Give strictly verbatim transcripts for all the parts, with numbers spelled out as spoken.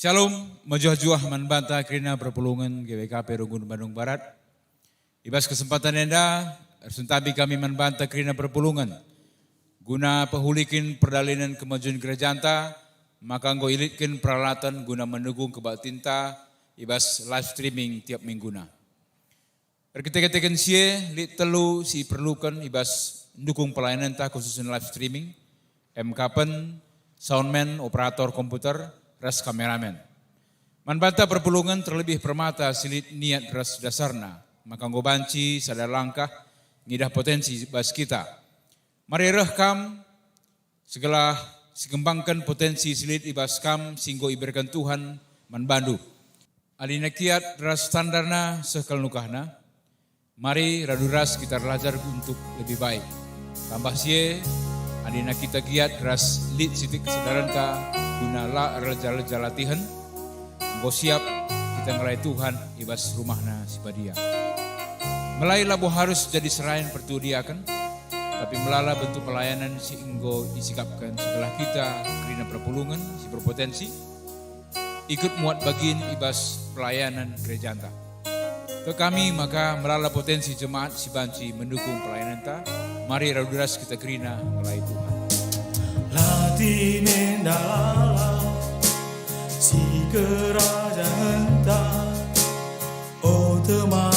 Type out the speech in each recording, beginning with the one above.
Shalom, mejuah-juah man banta kerina perpulungen G W K P Runggun Bandung Barat. I bas kesempatan enda, ersentabi kami man banta kerina perpulungen, guna pehuliken perdalanen kemajun gerejanta, maka enggo ilitken peralatan guna mendukung kebaktinta i bas live streaming tiap mingguna. Erkiteken-kiteken si e, lit telu si iperluken i bas ndukung pelayanenta, khususen live streaming, M K pen, soundman, operator komputer, ras kameramen. Man banta perpulungen terlebih permata si lit niat ras dasarna, maka enggo banci sada langkah ngidah potensi bas kita. Mari reh kam, segelah sikembangken potensi si lit i bas kam si enggo ibereken Tuhan man bandu. Adina kiat ras tandarna seh kal nukahna, mari radu ras kita erlajar untuk lebih baik. Tambah si e, adina kita giat ras lit sitik kesadarenta guna la erleja-leja latihen, enggo siap kita ngelai Tuhan i bas rumahNa si badia. Melai labo harus jadi serayan pertua diaken, tapi melala bentuk pelayanan si enggo isikapken segelah kita kerina perpulungen si berpotensi ikut muat bagin i bas pelayanan gerejanta. Tek kami maka melala potensi jemaat si banci mendukung pelayananta. Mari radu ras kita kerina ngelai Tuhan. Latih menda lalap si kerajanta, o teman.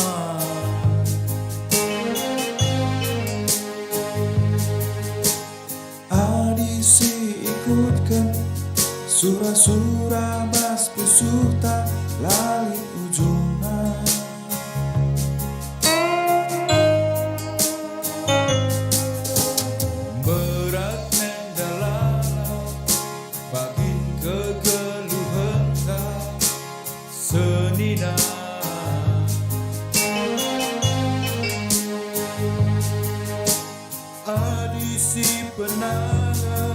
Adi si ikutken sura-sura bas pusuhta, la lit ujungna. Berat menda lalap bagin kegeluhenta senina. Adi si penala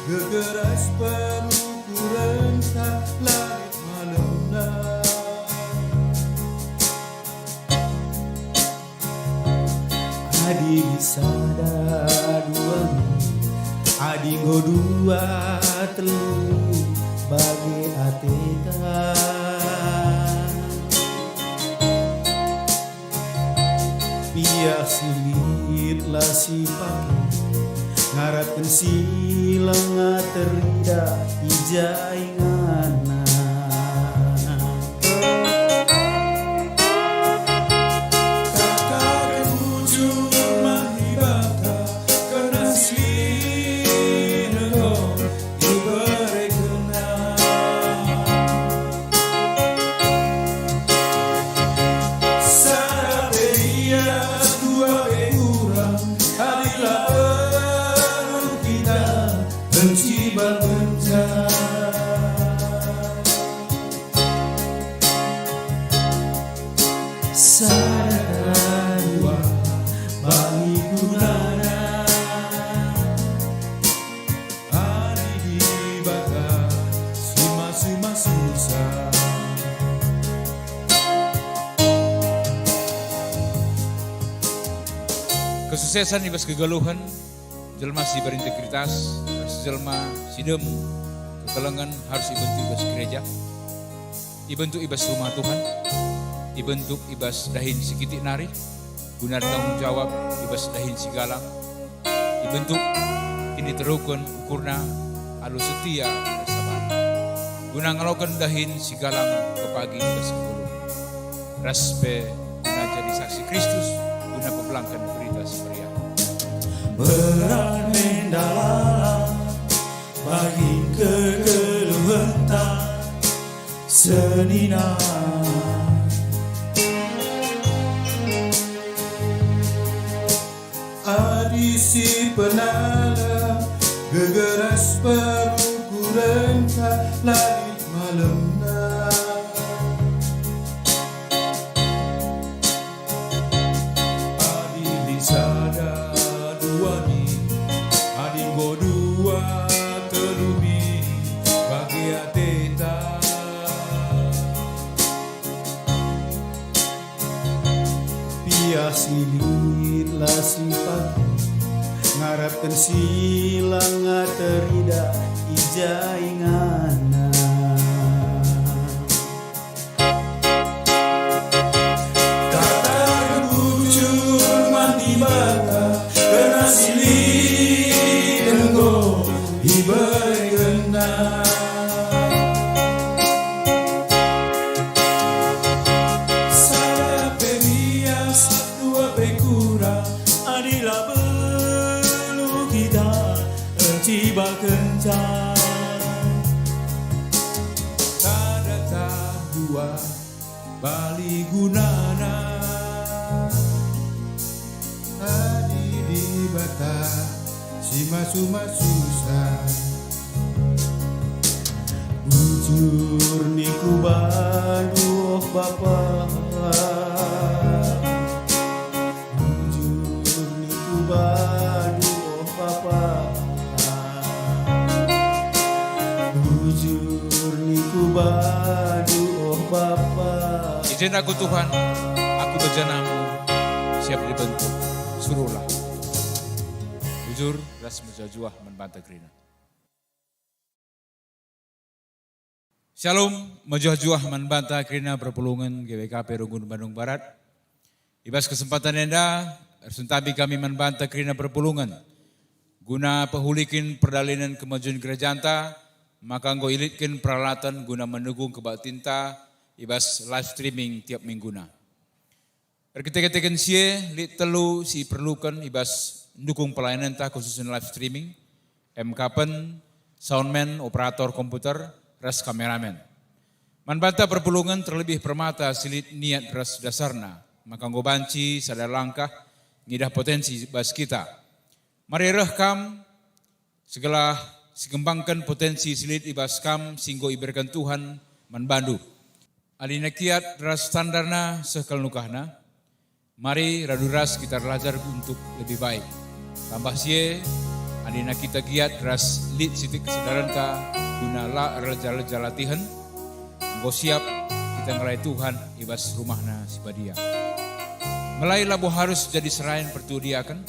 gegeras perukurenta, la lit malemna. Adi lit sada dua, adi enggo dua telu bage ateta. Piah si lit la sipake, ngarapken si langa terida i ja inganna. Kataken bujur man Dibata, kerna si lit enggo iberekenNa. Sada pe ia, dua pe kurang, adi la perlu kita ercibalkenca. Sada dua bagi gunana. Ari Dibata si masu-masu sa. Kesuksesan i bas kegeluhen, jelma si berintegritas, ras jelma si dem kekelengen harus ibentuk i bas gereja, ibentuk i bas rumah Tuhan, ibentuk i bas dahin si kitik nari, guna ertanggung jawab i bas dahin si galang, ibentuk kiniteruken ukurna alu setia ras sabar, guna ngaloken dahin si galang pepagi i bas kegeluhen, ras pe guna jadi saksi Kristus, guna pebelangken Berita Si Meriah. Berat menda lalap bagin kegeluhenta senina. Adi si penala gegeras perukurenta, la lit malemna. Adi lit sada dua nin, adi enggo dua telu nin, bage ateta. Piah si lit la sipake, ngarapken si langa terida i ja inganna. Si masu-masu sa. Bujur ningku bandu, oh Bapa. Bujur ningku bandu, oh Bapa. Bujur ningku bandu, oh Bapa. Ijen aku, Tuhan, aku bejanamu, siap dibentuk. Suruhlah. Bujur ras mejuah-juah man banta kerina. Shalom, mejuah-juah man banta kerina perpulungen G W K P Runggun Bandung Barat. I bas kesempatan enda, ersentabi kami man banta kerina perpulungen guna pehuliken perdalanen kemajuan gerejanta, maka enggo ilitken peralatan guna mendukung kebaktinta i bas live streaming tiap mingguna. Erkite-kiteken si e, lit telu si iperluken i bas ndukung pelayanenta, khususen live streaming, M K pen, soundman, operator komputer, ras kameramen. Man banta perpulungen, terlebih permata si lit niat ras dasarna, maka enggo banci sada langkah ngidah potensi bas kita. Mari reh kam, segelah sikembangken potensi si lit i bas kam si enggo ibereken Tuhan man bandu. Alina kiat ras standarna seh kal nukahna, mari radu ras kita erlajar untuk lebih baik. Tambah si e, alina kita giat ras lit sitik kesadarenta guna la erleja-leja latihen, enggo siap kita ngelai Tuhan i bas rumahNa si badia. Melai labo harus jadi serayan pertua diaken,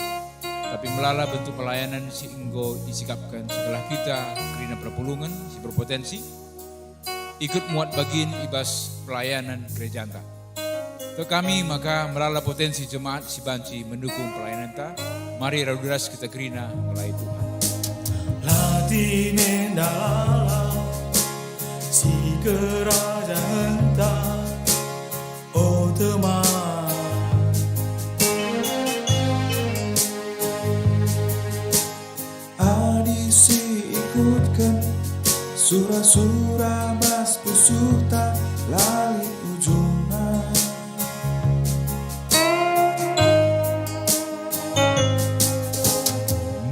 tapi melala bentuk pelayanan si enggo isikapken segelah kita kerina perpulungen si berpotensi ikut muat bagin i bas pelayanan gerejanta. Tek kami maka melala potensi jemaat si banci mendukung pelayananta, mari radu ras kita kerina ngelai Tuhan. Latinen dalam si kerajanta, oh teman. Adi si ikutken sura-sura bas pusuhta, la lit ujungna.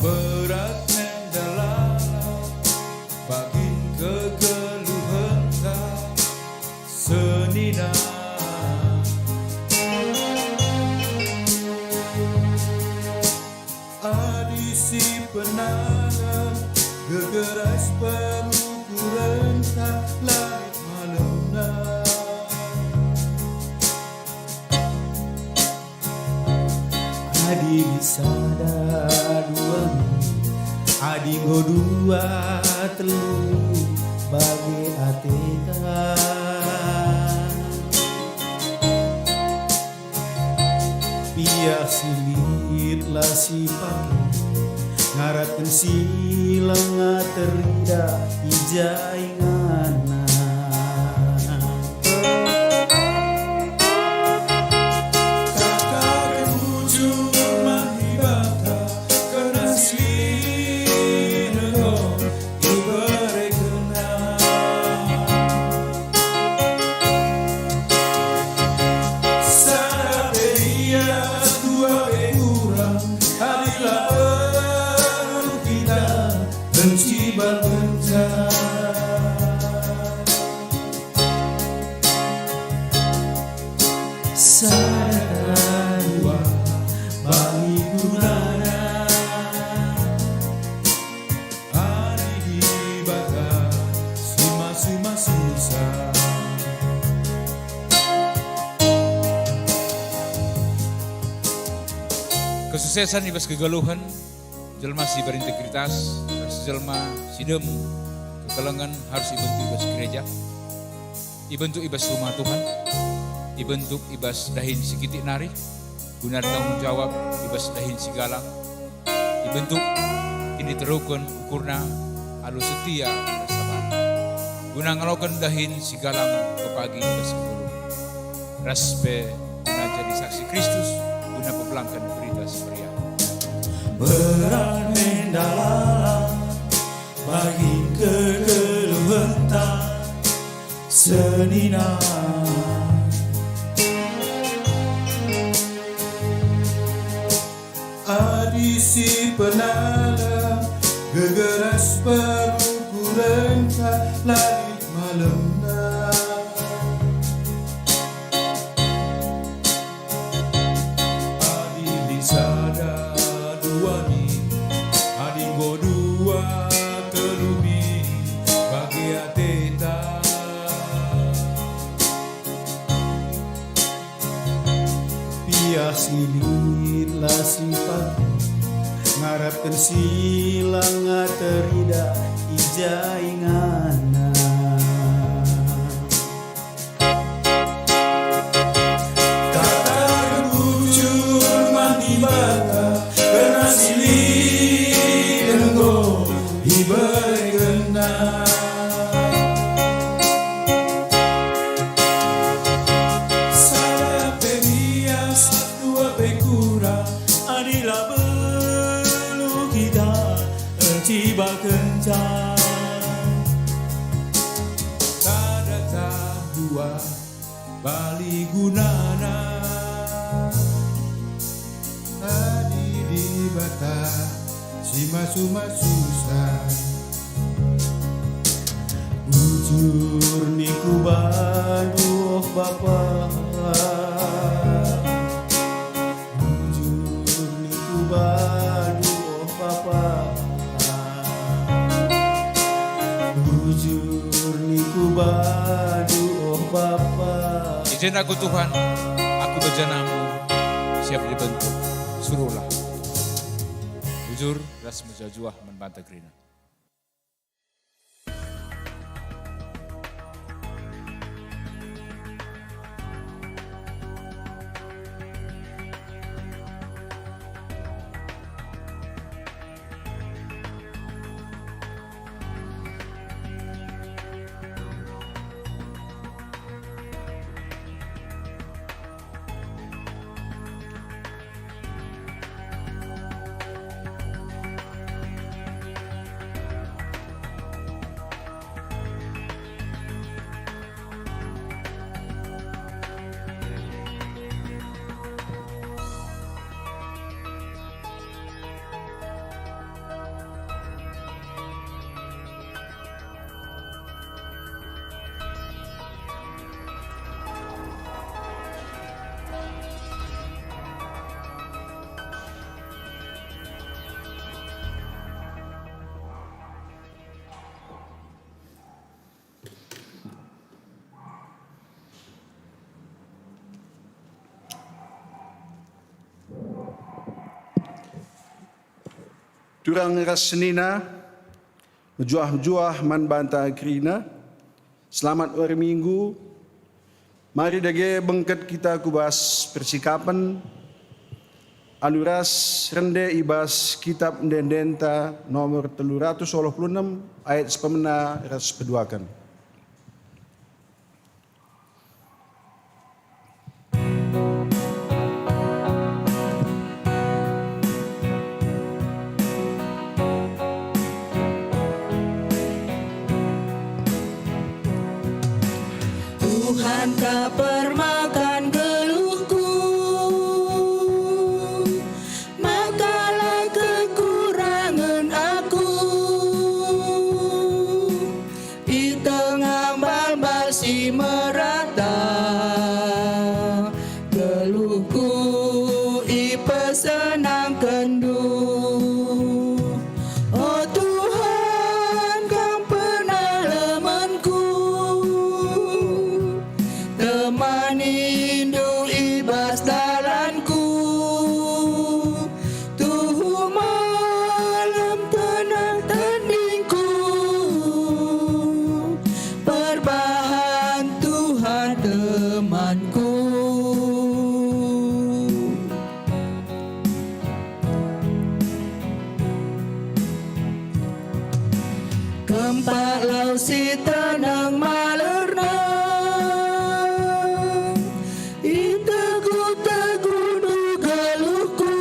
Berat nenda lalap bagin kegeluhenta senina. Adi si penangen gegeras perukurenta, la lit malemna. Adi lit sada dua, adi enggo dua telu bage ateta. Piah si lit la sipake, ngaratken si langa terida i ja inganna. Kataken bujur man Dibata, kerna si lit enggo iberekenNa. Sada pe lias, dua pe kurang, adi la perlu kita mencibalkenca. Sada dua bagi gunana. Ari Dibata si masu-masu sa. Kesuksesan i bas kegeluhen, jelma si berintegritas, ras jelma si dem kekelengen harus ibentuk i bas gereja, ibentuk i bas rumah Tuhan, ibentuk i bas dahin si kitik nari, guna ertanggung jawab i bas dahin si galang, ibentuk kiniteruken ukurna alu setia ras sabar, guna ngaloken dahin si galang pepagi i bas kegeluhen, ras pe guna jadi saksi Kristus guna pebelangken Berita Si Meriah. Berat nenda lalap bagi kegeluhenta senina. Adi si penala, gegeras perukurenta, la lit malemna. Adi lit sada dua bini, adi enggo dua telu bini, bage ateta. Piah si lit la sipat, ngarapken si langa terida i ja inganna. Kata bujur man Dibata, kerna si lit enggo iberekenNa. Sada pe bias, dua pe kurang, adi la beluh kita ercibakenca. Sada tah dua bali gunana. Adi Dibata si masu-masusa, bujur ningku bandu, oh Bapa. Bujur ningku bandu, oh Bapa. Bujur ningku bandu, oh Bapa. I jenda ku Tuhan, aku bejanamu, siap dibentuk, suruhlah. Bujur ras mejuah-juah man banta kerina. Turang ras senina, mejuah-mejuah man banta kerina. Selamat wari Minggu. Mari dage bengket kita ku bas persikapen alu ras rende i bas Kitap Ende-endenta nomor telu ratus waluh puluh enem, ayat sepemena ras peduaken. Tuhan, Kam permakan geluhku, maka la kekurangen aku. I tengah mbal-mbal si merata, geluhku ipesenangkenNdu. O Tuhan, Kam penalemenku, temaninNdu i bas dalanku. Tuhu malem tenang tendingku, perbahan Tuhan temanku. Kempak lau si tenang malerna, itegu-teguNdu geluhku.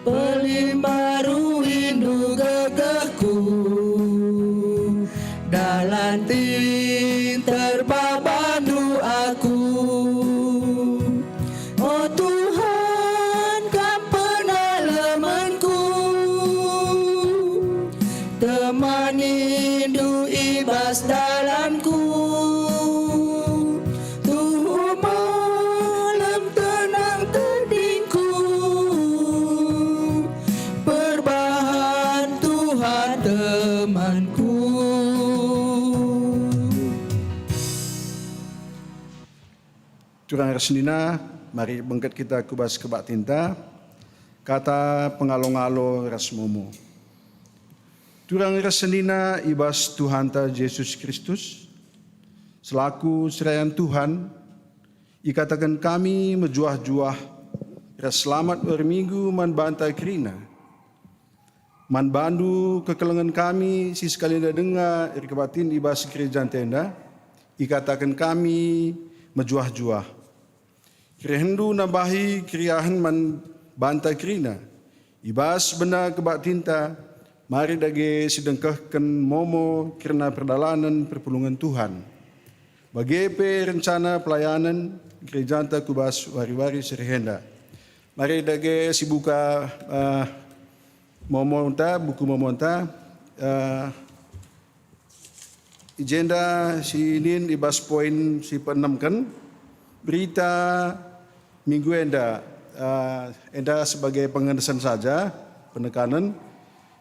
Pelimbaruindu gegehku, dalan tim terbabandu aku. O Tuhan, Kam Turang ras senina, mari bengket kita ku bas kebaktinta, kata pengalo-ngalo ras momo. Turang ras senina i bas Tuhanta Jesus Kristus, selaku serayan Tuhan, ikataken kami mejuah-juah ras selamat wari Minggu man banta kerina. Man bandu kekelengen kami si sekali enda denga erkebaktin i bas gereja enda, ikataken kami mejuah-juah. Kerehendu nambahi keriahen man banta kerina. I bas bena kebaktinta, mari dage sidengkehken momo kerna perdalanen perpulungen Tuhan. Bage pe rencana pelayanen gerejanta ku bas wari-wari si reh enda. Mari dage sibuka, eh, momonta, buku momonta, eh, i jenda sinin i bas poin si peenemken, berita minggu enda, eh, enda sebagai pengenesen saja, penekanen.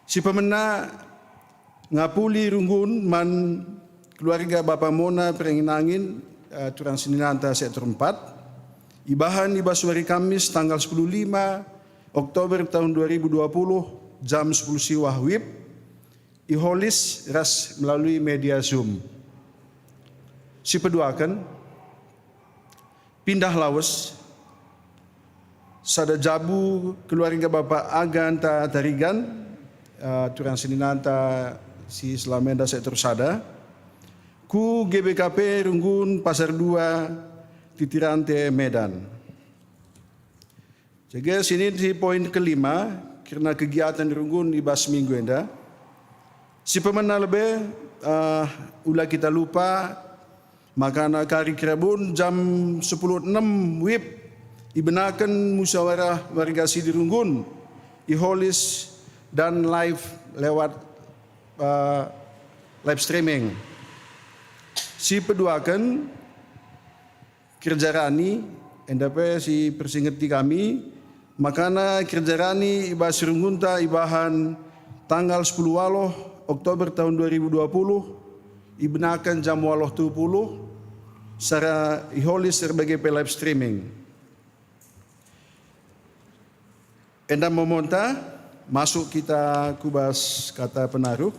Si pemena ngapuli runggun man keluarga Bapa Mona Perangin-angin, eh, turang seninanta sektor empat, ibahan i bas wari Kamis tanggal sepuluh lima Oktober tahun dua ribu dua puluh, jam sepuluh siwah wib, i Holis ras melalui media Zoom. Sipeduaken, pindah lawes, sada jabu keluarga Bapa Aganta Tarigan, eh, turang seninanta si selama enda sektor sada, ku G B K P Runggun Pasar dua, Titirante, Medan. Jadi, sinin si poin kelima, kerna kegiatan runggun i bas minggu enda. Si pemena lebe, eh, ula kita lupa, makana kari Kerabun jam sepuluh enem wib ibenaken musyawarah warga sidi runggun i Holis dan live lewat, eh, live streaming. Si peduaken, Kerja rani, enda pe si persingeti kami, makana kerja rani i bas runggunta ibahan tanggal sepuluh waloh Oktober tahun dua ribu dua puluh, ibenaken jam waloh telu puluh, secara i Holis erbage pe live streaming. Enda momonta, masuk kita ku bas kata penaruh.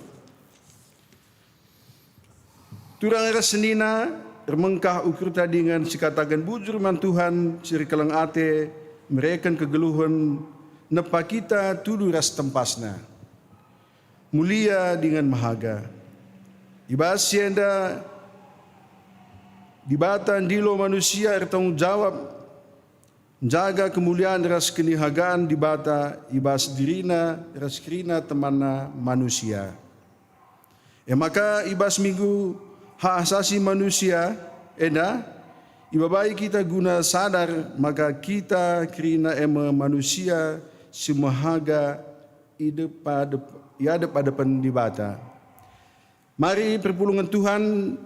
Turang ras senina, ermengkah ukurta dingen sikataken bujur man Tuhan si erkeleng ate mereken kegeluhen nepa kita tudu ras tempasNa. Mulia dingen mehaga. I bas si enda, Dibata ndilo manusia ertanggung jawab njaga kemulian ras kenihagan Dibata i bas dirina ras kerina temanna manusia. E maka i bas minggu hak asasi manusia enda, ibabai kita guna sadar maka kita kerina e me manusia si mehaga i depa-, i adep-adepen Dibata. Mari perpulungen Tuhan,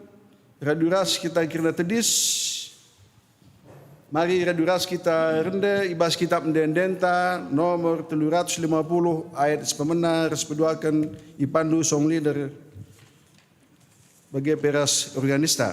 radu ras kita kerina tedis. Mari radu ras kita rende i bas Kitab Ende-endenta nomor telu ratus lima puluh ayat sepemena ras peduaken, ipandu song leader bage pe ras organista.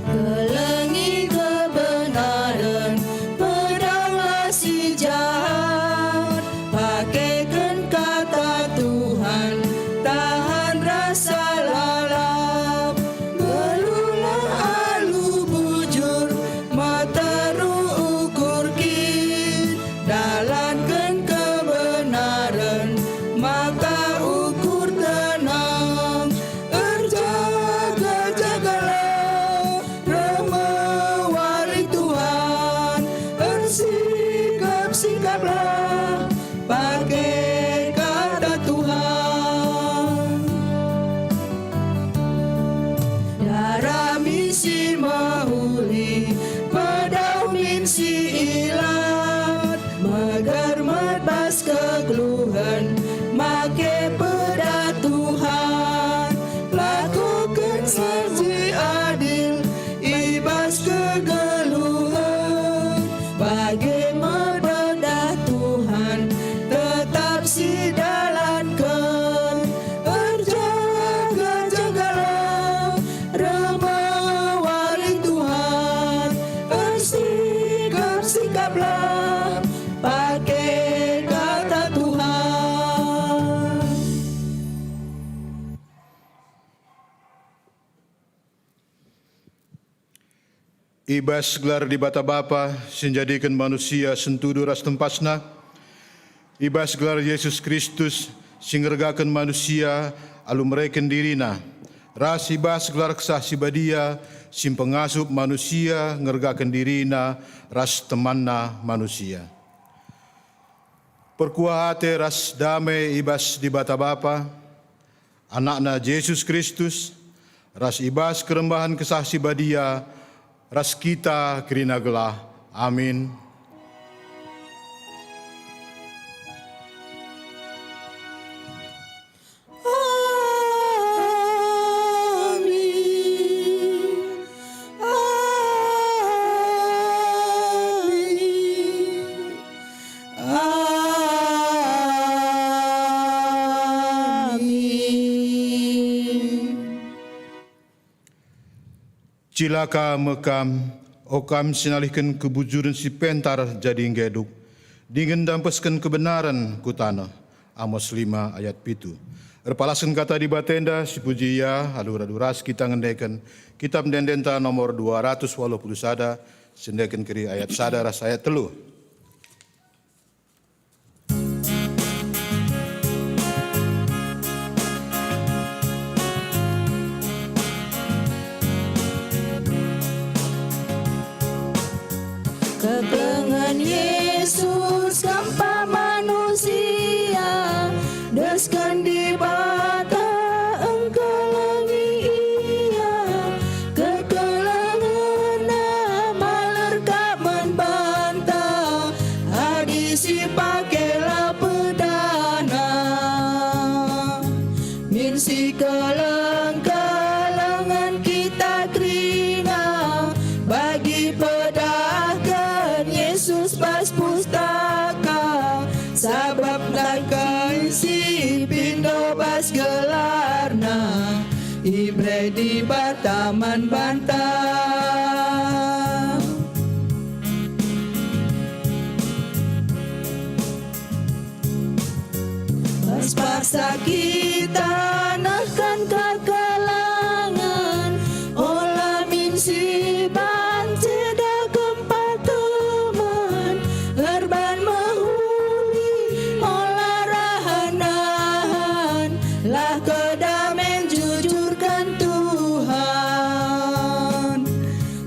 Kelengi kebenaren, pedanglah si jahat, pakeken kata Tuhan, tahan rasa lalap. Geluhlah alu bujur, meteruk ukur kin, dalanken kebenaren, maka ukur tenang. Erjaga-jagalah, reh me wari Tuhan, ersikap-sikaplah, pake kata Tuhan. Darami si mehuli, pedaumin si ilat, meger me bas kegeluhen, make peda Tuhan. Lakoken si adil i bas kegeluhen, bage me peda Tuhan, tetap I bas gelar Dibata Bapa si njadiken manusia sentudu ras tempasna, i bas gelar Jesus Kristus si ngergaken manusia alu mereken diriNa, ras i bas gelar Kesah Si Badia si mpengasup manusia ngergaken dirina ras temanna manusia. Perkuah ate ras dame i bas Dibata Bapa, AnakNa Jesus Kristus, ras i bas kerembahen Kesah Si Badia, ras kita kerina gelah. Amin. Amin. Amin. Amin. Cilaka me kam, o kam si nalihken kebujuren si pentar jadi nggeduk, dingen ndampesken kebenaren ku taneh. Amos lima ayat pitu. Erpalasken kata Dibata enda, sipuji Ia, alu radu ras kita ngendeken Kitap Ende-endenta nomor dua ratus waluh puluh sada, siendeken keri ayat sada ras ayat telu. Kekelengen Jesus kempak manusia, desken Dibata engkelengi ia. Kekelengenna maler kap man banta, adi sipake la pedana. Min sikeleng-kelengen kita kerina, bagi pedahken Yesus bas pustaka, sabap kai si pindo bas gelarNa, ibere Dibata man banta. Terpaksa kita nehken kekelengen, ola min siban ceda kempak teman, erban mehuli ola rahan-rahan, lah kedamen jujurken Tuhan.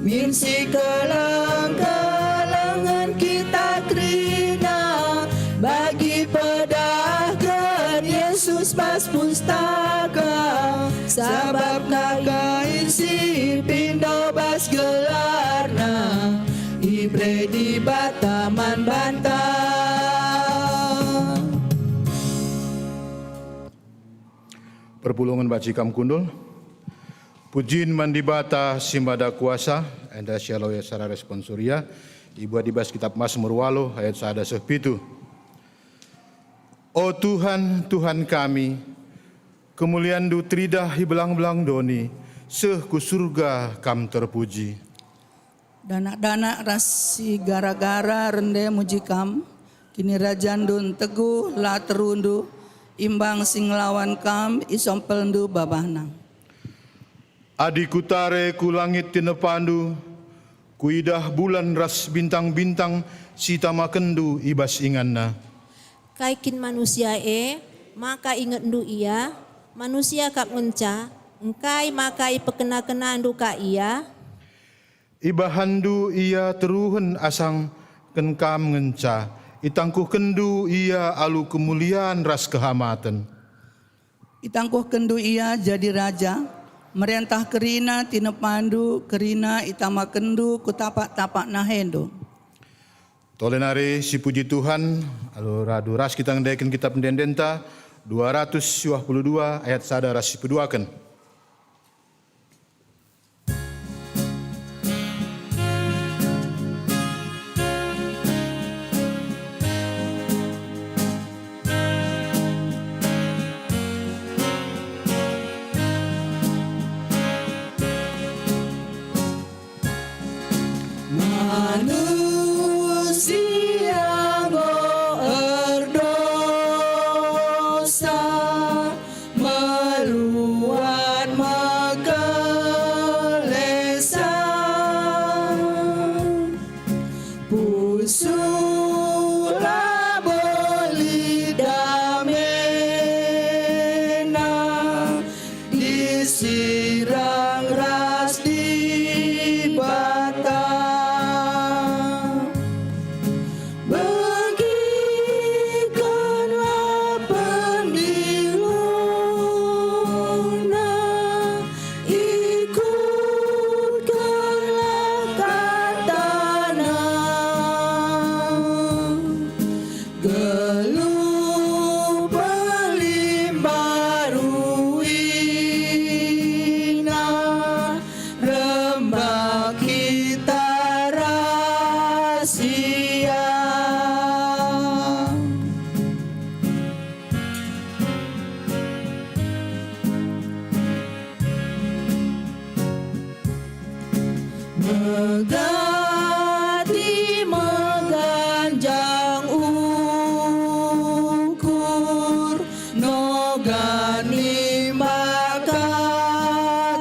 Min sikeleng-kelengen kita kerina, bagi pedahken Yesus bas pustaka, sabap kai si pindo bas gelarNa, ibere Dibata man banta. Perpulungen banci kam kundul. Pujin man Dibata si Mada Kuasa, enda sialo ia secara responsoria, ibuat i bas Kitap Masmur waluh ayat sada seh pitu. O Tuhan, Tuhan kami, kemulianNdu teridah i belang-belang doni, seh ku Surga Kam terpuji. Danak-danak ras si gara-gara rende muji Kam, kinirajanNdu nteguh la terundu, imbang si ngelawan Kam isompelNdu babahna. Adi kutare ku langit tinepaNdu, kuidah bulan ras bintang-bintang si itamakenNdu i bas inganna. Kai kin manusia e, maka ingetNdu ia? Manusia kap ngenca, engkai maka ipekena-kenaNdu ka ia? IbahanNdu ia teruhen asangken Kam ngenca, itangkuhkenNdu ia alu kemulian ras kehamaten. ItangkuhkenNdu ia jadi raja, merentah kerina tinepaNdu, kerina itamakenNdu ku tapak-tapak naheNdu. Tole nari sipuji Tuhan, alu radu ras kita ngendeken Kitap Ende-endenta, dua ratus siwah puluh dua ayat sada ras sipeduaken. Manusia enggo erdosa, meluah Geluh pelimbaru ina rembak kita ras ia. Megati meganjang ukur, nogan limbaka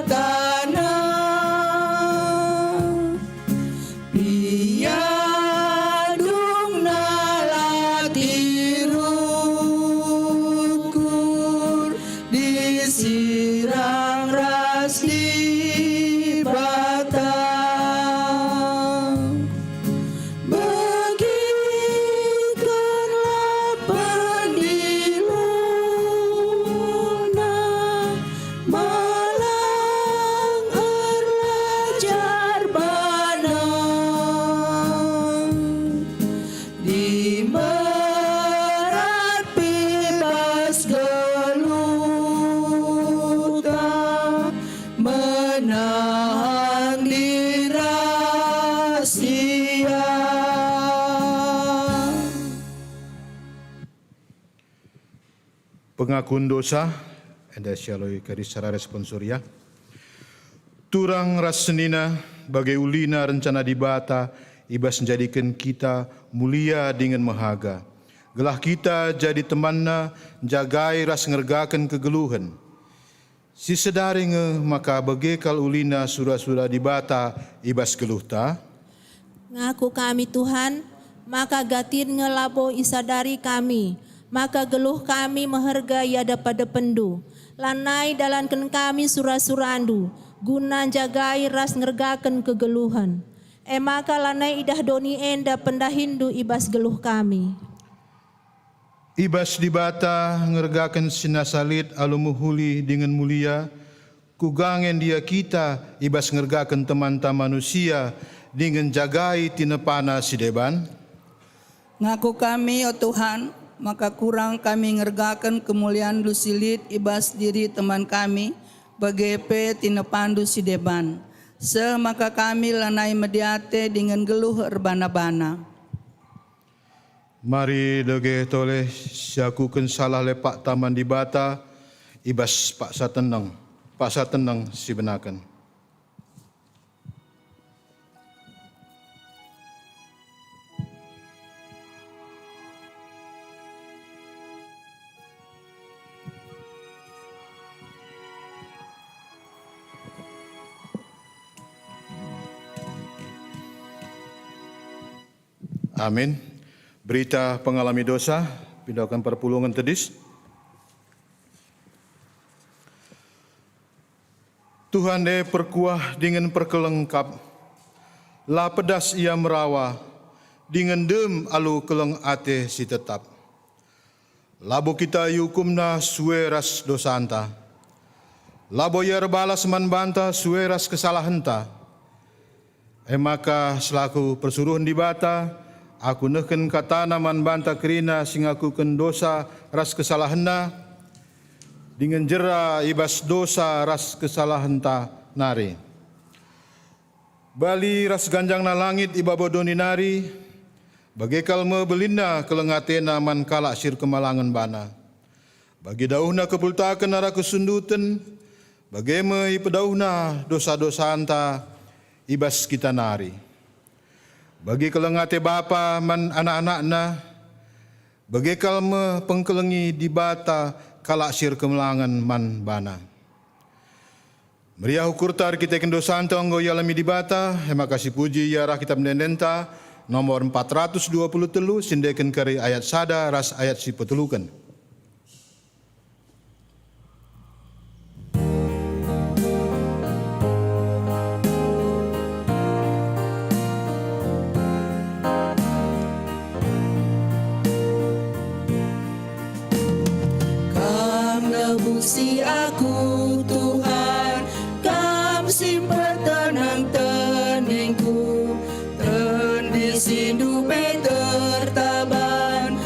taneh. Piadungna latih rukur, disirang ras Dibata. Begikenlah pendilona, malang erlajar bana. Dimberat pe bas geluhta, menahan diri sia. Pengakun dosa, enda sialoi kari secara responsoria. Turang ras senina, bage ulina rencana Dibata i bas njadiken kita mulia dingen mehaga, gelah kita jadi temanNa, njagai ras ngergaken kegeluhen. Sisedari nge maka bage kal ulina sura-sura Dibata i bas geluhta. Ngaku kami, Tuhan, maka gatin nge labo isadari kami, maka geluh kami meherga i adep-adepenndu. Lanai dalanken kami sura-surandu, guna njagai ras ngergaken kegeluhen. E maka lanai idah doni enda pendahinndu i bas geluh kami. I bas Dibata ngergaken si nasa lit alu mehuli dingen mulia, kuga nge ndia kita i bas ngergaken temanta manusia dingen njagai tinepana si deban? Ngaku kami, o Tuhan, maka kurang kami ngergaken kemulianNdu si lit i bas diri teman kami, bage pe tinepaNdu si deban, seh maka kami lanai mediate dingen geluh erbana-bana. Mari dage tole siakuken salah lepakta man Dibata i bas paksa teneng, paksa teneng si benaken. Amin. Berita pengalami dosa, pindoken perpulungen tedis. Tuhan e perkuah dingen perkeleng kap, la pedas Ia merawa, dingen dem alu keleng ate si tetap. Labo kita iukumNa sue ras dosanta. Labo Ia erbalas man banta sue ras kesalahenta. E maka, selaku persuruhen Dibata, aku nehken katana man banta kerina si ngakuken dosa ras kesalahenna, dingen jera i bas dosa ras kesalahenta nari. Bali ras ganjangna langit i babo doni nari, bage kal me belinna keleng atena man kalak si erkemalangen bana. Bagi dauhna kepultaken arah kesunduten, bage me ipedauhna dosa-dosanta i bas kita nari. Bagi keleng ate bapa man anak-anakna, bage kal me pengkelengi Dibata kalak si erkemalangen man bana. Meriah ukurta erkiteken dosanta enggo ialemi Dibata, e maka sipuji ia arah Kitap Ende-endenta nomor empat ratus dua puluh telu, siendeken kari ayat sada ras ayat si peteluken. Kam nebusi aku, Tuhan, Kam si mpetenang teningku, tendisindu pe tertaban.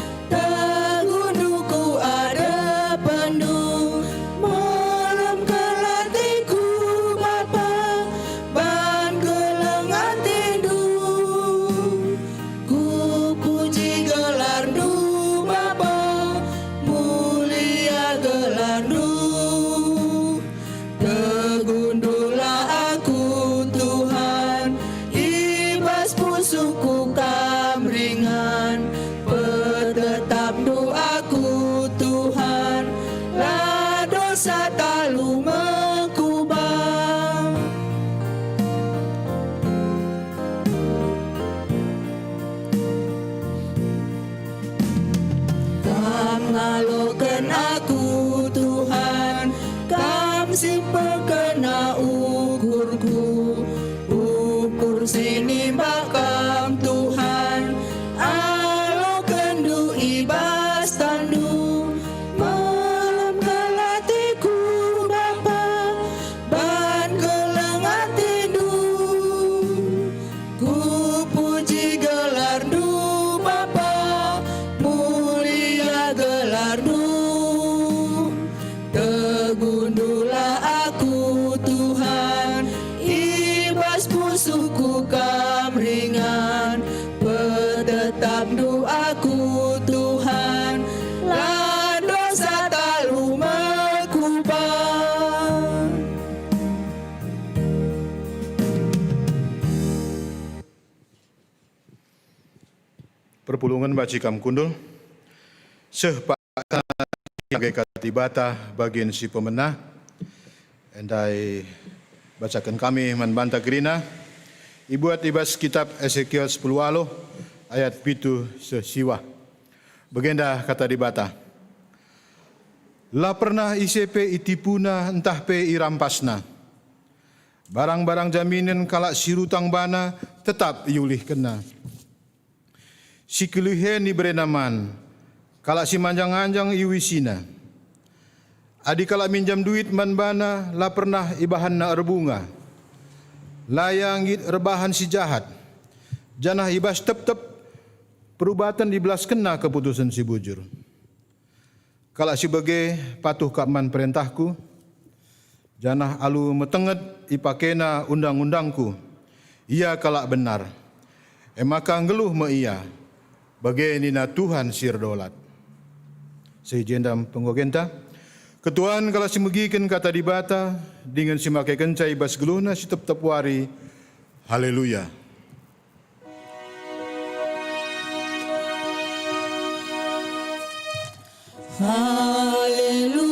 Aloken aku, Tuhan, Kam si pekena ukurku, ukur si nimbak Kam, Tuhan, alokenndu i bas tanNdu. Melem kal ateku, Bapa, ban keleng ateNdu. Kupuji gelarNdu, Bapa, mulia gelarNdu. Teguhndulah aku, Tuhan, i bas pusuhku Kam ringan. PetetapNdu aku, Tuhan, la ndosa talu mekupat. Perpulungen banci kam kundul. Seh paksa age Kata Dibata bagin si pemena. Ndai bacaken kami man banta kerina. Ibuat i bas kitap Esekiel sepuluh waluh ayat pitu seh siwah. Bagenda Kata Dibata. La pernah ise pe itipuna ntah pe irampasna. Barang-barang jaminen kalak si rutang bana tetap iulihkenna. Si keluhen iberena man, kalak si manjang-anjang iuisina. Adi kalak minjam duit man bana, la pernah ibahanna erbunga. La ia nggit erbahan si jahat, janah i bas tep-tep perubaten ibelaskenna keputusen si bujur. Kalak si bage patuh kap man perentahku, janah alu metenget ipakena undang-undangku, ia kalak benar. E maka nggeluh me ia, bage nina Tuhan si erdolat. Seh i jenda penggogenta, ketuan kalak si megiken Kata Dibata, dingen si makekenca i bas geluhna si tep-tep wari. Haleluya! Haleluya,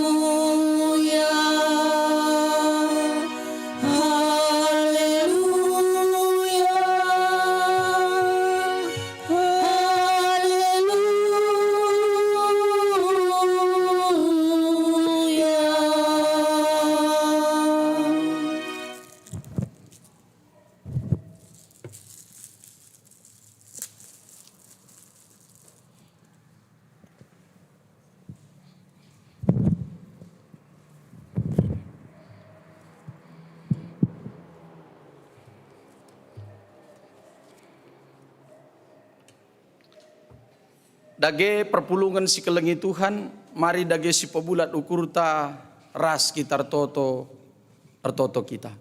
haleluya, haleluya. Dage perpulungen si kelengi Tuhan, mari dage sipebulat ukurta ras kita ertoto, ertoto kita.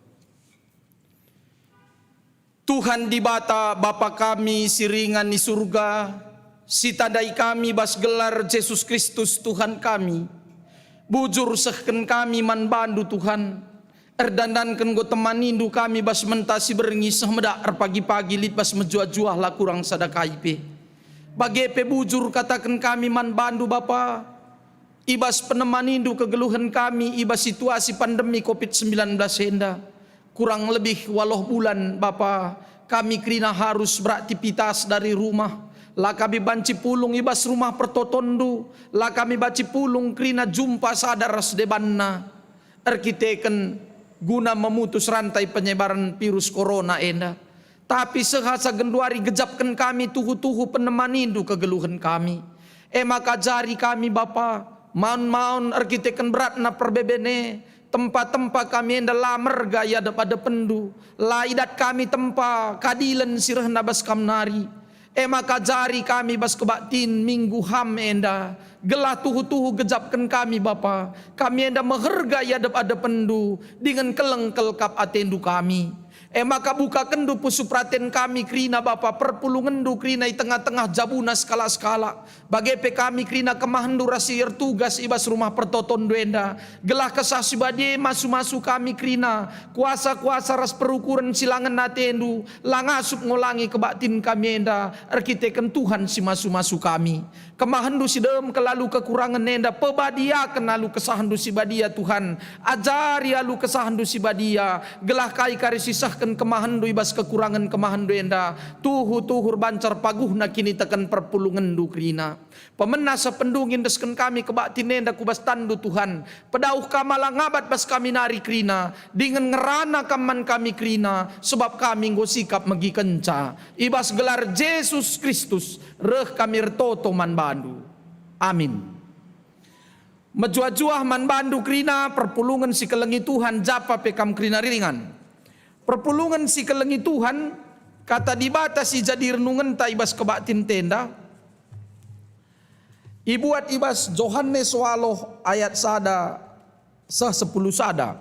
Tuhan Dibata, Bapa kami si ringan i Surga, sitandai kami bas gelar Jesus Kristus Tuhan kami, bujur sehken kami man baNdu, Tuhan. Erdandanken enggo temaniNdu kami bas menta si berngi seh medak erpagi-pagi lit bas mejuah-juah la kurang sada kai pe. Bage pe bujur kataken kami man baNdu, Bapa, i bas penemaniNdu kegeluhen kami i bas situasi pandemi covid sembilan belas enda. Kurang lebih waluh bulan, Bapa, kami kerina harus beraktivitas dari rumah. La kami banci pulung i bas rumah pertotonNdu, la kami banci pulung kerina jumpa sada ras debanna erkiteken guna memutus rantai penyebaran virus corona enda. Tapi seh asa genduari gejapken kami tuhu-tuhu penemanindu kegeluhen kami. E maka ajari kami, Bapa, maun-maun erkiteken beratna perbeben e, tempa-tempa kami enda la merga i adep-adepenndu, la idat kami tempa keadilen si rehna bas Kam nari. E maka ajari kami bas kebaktin Minggu HAM enda, gelah tuhu-tuhu gejapken kami, Bapa. Kami enda meherga i adep-adepenndu, dingen keleng kal kap atendu kami. E maka bukakenndu pusuh peraten kami kerina, Bapa, perpulungenndu kerina i tengah-tengah jabuna sekalak-sekalak. Bage pe kami kerina kemahenndu ras si ertugas i bas rumah pertotonndu enda, gelah Kesah Si Badia masu-masu kami kerina, kuasa-kuasa ras perukuren si la ngena atendu, la ngasup ngolangi kebaktin kami enda, erkiteken Tuhan si masu-masu kami. Kemahenndu si dem kal alu kekurangen enda, pebadiaken alu Kesahndu Si Badia, Tuhan. Ajari alu Kesahndu Si Badia, gelah kai kari si seh kemahenndu i bas kekurangen kemahenndu enda, tuhu-tuhu erbancar paguhna kiniteken perpulungenndu kerina. Pemena seh pendungi endesken kami kebaktin enda ku bas tanNdu, Tuhan. Pedauh Kam alang abat bas kami nari kerina, dingen ngerana Kam man kami kerina, sebab kami enggo sikap megikenca. I bas gelar Jesus Kristus, reh kami ertoto man baNdu. Amin. Mejuah-juah man baNdu kerina perpulungen si kelengi Tuhan, japa pe kam kerina ringan. Perpulungen si kelengi Tuhan, Kata Dibata si jadi renungenta i bas kebaktin enda, ibuat i bas Johanes waloh ayat sada seh sepuluh sada.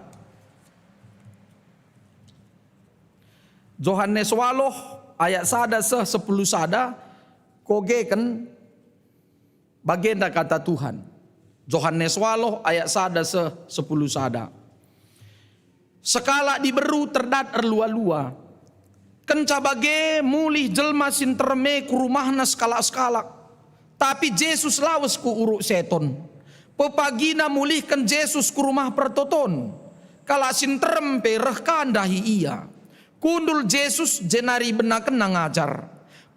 Johanes waloh ayat sada seh sepuluh sada, kogeken bagenda kata Tuhan. Johanes waloh ayat sada seh sepuluh sada. Sekalak diberu terdat erlua-lua. Kenca bage mulih jelma si nterem e ku rumahna sekalak-sekalak. Tapi Jesus lawes ku Uruk Seton. Pepagina mulihken Jesus ku Rumah Pertoton. Kalak si nterem pe reh ka ndahi Ia. Kundul Jesus jenari ibenakenNa ngajar.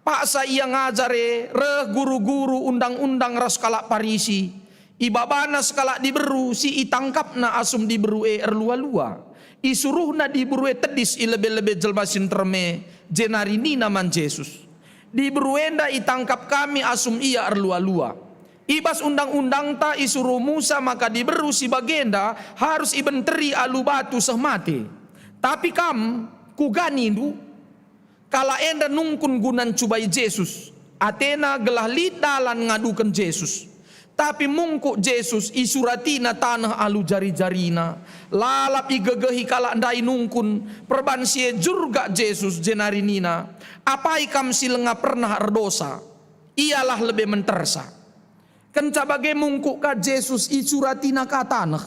Paksa Ia ngajar e reh guru-guru Undang-undang ras kalak Parisi. Ibabana sekalak diberu si itangkapna asum diberu e erlua-lua. Isuruhna diberu e tedis i lebe-lebe jelma si nterem e, jenari nina man Jesus, "Diberu enda itangkap kami asum ia erlua-lua. I bas Undang-undangta isuruh Musa maka diberu si bagenda harus ibenteri alu batu seh mate. Tapi kam, kuga nindu?" Kalak enda nungkun guna ncubai Jesus, atena gelah lit dalan ngaduken Jesus. Tapi mungkuk Jesus, isuratina taneh alu jari-jarina. Lalap igegehi kalak ndai nungkun, perban si e jurgak Jesus jenari nina, "Apai kam si langa pernah erdosa? Ialah lebe mentersa." Kenca bage mungkuk ka Jesus, isuratina ka taneh.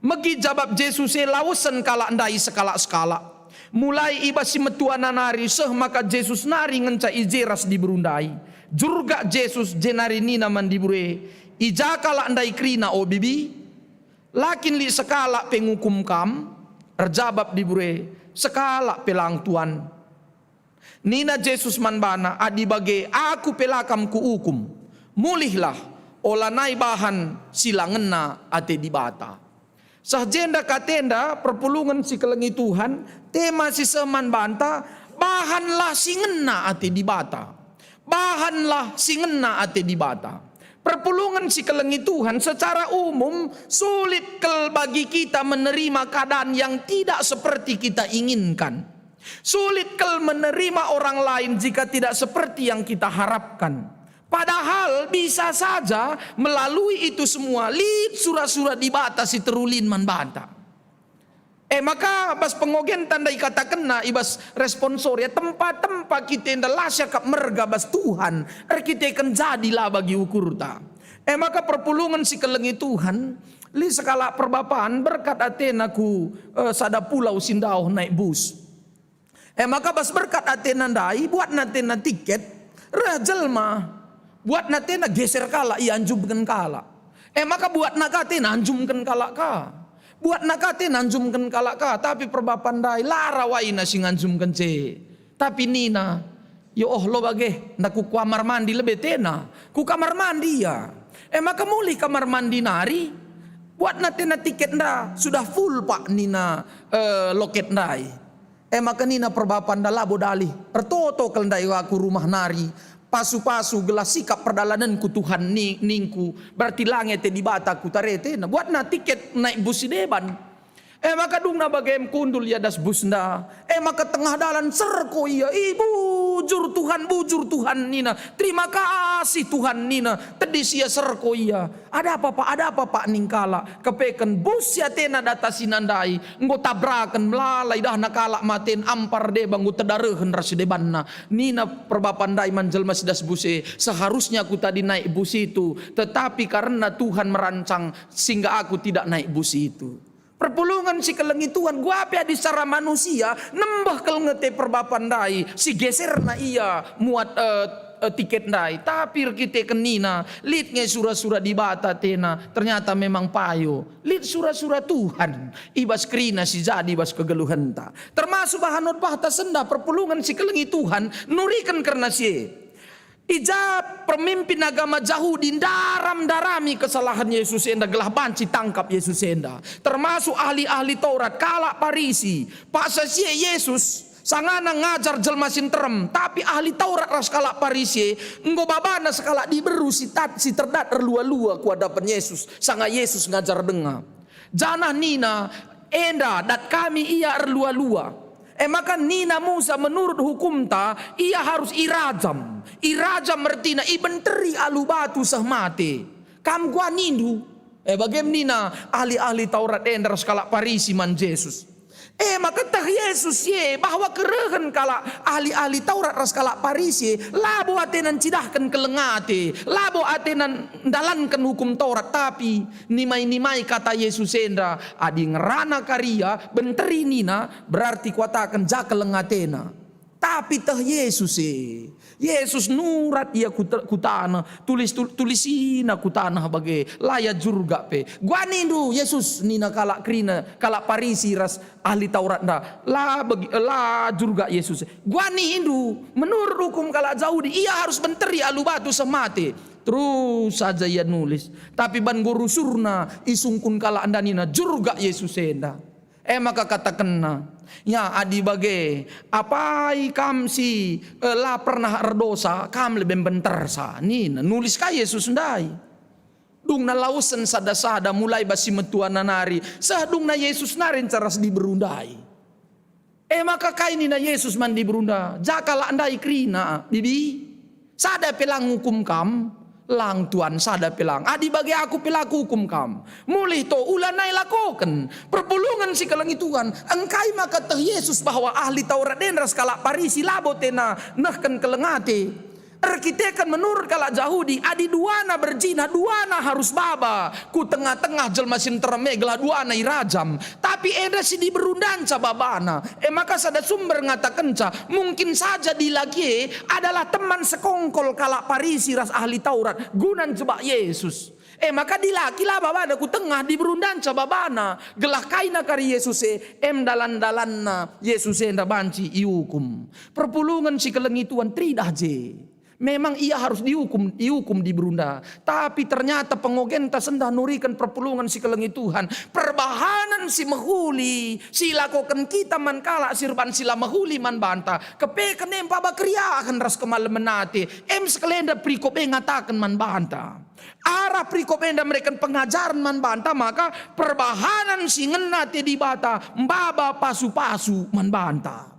Megi jabap Jesus e lawesen kalak ndai sekalak-sekalak. Mulai i bas si metuana nari seh maka Jesus nari ngenca i je ras diberu ndai. Jurgak Jesus jenari nina man diberu e, "I ja kalak ndai kerina, o bibi? La kin lit sekalak pe ngukum kam?" Erjabap diberu e, "Sekalak pe lang, Tuan." Nina Jesus man bana, "Adi bage, Aku pe la kam kuukum. Mulihlah, olanai bahan si la ngena ate Dibata." Seh jenda katenda, perpulungen si kelengi Tuhan, tema si seh man banta, bahanlah si ngena ate Dibata. Bahanlah si ngena ate Dibata. Perpulungen si kelengi Tuhan, secara umum sulit kal bagi kita menerima keadaan yang tidak seperti kita inginkan. Sulit kal menerima orang lain jika tidak seperti yang kita harapkan. Padahal bisa saja melalui itu semua lit sura-sura Dibata si terulin man banta. E maka bas pengogenta ndai ikatakenna i bas responsoria, tempa-tempa kita enda la siakap merga bas Tuhan erkiteken jadi la bagi ukurta. E maka perpulungen si kelengi Tuhan, lit sekalak perbapan berkat atena ku, eh, sada pulau si ndauh naik bus. E maka bas berkat atena ndai, buatna atena tiket, reh jelma. Buatna atena geser kalak, ianjumken kalak. E maka buatna ka atena anjumken kalak ka. Buatna ka atena anjumken kalak ka, tapi perbapan ndai la rawaina si nganjumken je. Tapi nina, "Yo oh lo bage, nda ku kamar mandi lebe atena. Ku kamar mandi ia." E maka mulih kamar mandi nari, buatna atena tiket enda, "Sudah full, Pak," nina, eh, loket ndai. E maka nina perbapan enda, "Labo dalih, ertoto kal ndai aku rumah nari, pasu-pasu gelah sikap perdalanenku Tuhan ni-, ningku, berarti la nge ate Dibata kutare atena." Buatna tiket naik bus si deban. E maka dungna bage kundul ia das bus enda. E maka tengah dalan serko ia, "Ih, bujur Tuhan, bujur Tuhan," nina. "Terima kasih Tuhan," nina. Tedis ia, serko ia. "Ada apa, Pak? Ada apa, Pak?" ning kalak. Kepeken bus si atena datasina ndai, enggo tabraken, melala idahna kalak maten, ampar deba enggo tedarehen ras debanna. Nina perbapan ndai man jelma si das bus e, "Seharusnya aku tadi naik bus itu, tetapi karena Tuhan merancang sehingga aku tidak naik bus itu." Perpulungen si kelengi Tuhan, kuga pe adi secara manusia, nembeh kal nge ate perbapan ndai, si geserna ia muat, eh, eh, tiket ndai, tapi erkiteken nina lit nge sura-sura Dibata atena, ternyata memang payo. Lit sura-sura Tuhan i bas kerina si jadi i bas kegeluhenta. Termasuk bahan khotbahta sendah perpulungen si kelengi Tuhan nuriken kerna si e. I ja permimpin agama Jahudi ndaram-ndarami kesalahen Yesus enda gelah banci tangkap Yesus enda, termasuk ahli-ahli Taurat, kalak Parisi. Paksa si e Yesus sangana ngajar jelma si nterem, tapi ahli Taurat ras kalak Parisi e enggo babana sekalak diberu si tat, si terdat erlua-lua ku adapen Yesus, sanga Yesus ngajar denga. Janah nina, "Enda dat kami ia erlua-lua." E maka nina Musa, "Menurut hukumta, ia harus irajam." Irajam ertina ibenteri alu batu seh mate. Kam kuanindu? E bage me nina ahli-ahli Taurat enda ras kalak Parisi man Jesus. E maka teh Jesus si e bahwa kerehen kalak ahli-ahli Taurat ras kalak Parisi e labo atena ncidahken keleng ate, labo atena ndalanken hukum Taurat, tapi nimai-nimai kata Jesus enda, adi ngerana kari ia, benteri nina, berarti kuataken ja keleng atena. Tapi teh Jesus e. Jesus nurat ia ku te-, ku taneh, tulis, tul-, tulisina ku taneh bage, la ia jurgak pe. "Guanindu, Jesus," nina kalak kerina, kalak Parisi ras ahli Taurat enda. La bagi, la jurgak Jesus. "Guanindu, menurut hukum kalak Jahudi, ia harus benteri alu batu seh mate." Terus saja ia nulis. Tapi ban nggo rusurna isungkun kalak enda nina, "Jurgak Jesus enda." E maka katakenna, "Ya, adi bage, apai kam si, eh, la pernah erdosa, kam lebe mbentersa," nina. Nulis ka Jesus ndai. Dungna lawesen sada-sada mulai bas si metuana nari, seh dungna Jesus nari nca ras diberu ndai. E maka kai nina Jesus man diberu enda? "Ja kalak ndai kerina, bibi? Sada pe lang ngukum kam?" "Lang, Tuan, sada pe lang." "Adi bage aku pe la kukum kam. Mulih to, ulanai lakoken." Perpulungen si kelengi Tuhan, engkai maka teh Jesus bahwa ahli Taurat enda ras kalak Parisi labo tena nehken keleng ate? Erkiteken menurut kalak Jahudi, adi duana berjinah, duana harus baba ku tengah-tengah jelma si nterem e gelah duana irajam. Tapi enda si diberu ndanca babana. E maka sada sumber ngatakenca, mungkin saja dilaki e adalah teman sekongkol kalak Parisi ras ahli Taurat guna njebak Jesus. E maka dilaki la babana ku tengah, diberu ndanca babana. Gelah kaina kari Jesus e, em dalan-dalanna Jesus enda banci iukum. Perpulungen si kelengi Tuhan, teridah je. Memang ia harus diukum, iukum diberu enda. Tapi ternyata pengogenta sendah nuriken perpulungen si kelengi Tuhan. Perbahanen si mehuli si ilakoken kita man kalak si erban si la mehuli man banta, kepeken e maba keriahen ras kemalemen ate. Em sekalenda perikop e ngataken man banta. Arah perikop enda mereken pengajaren man banta maka perbahanen si ngena ate Dibata maba pasu-pasu man banta.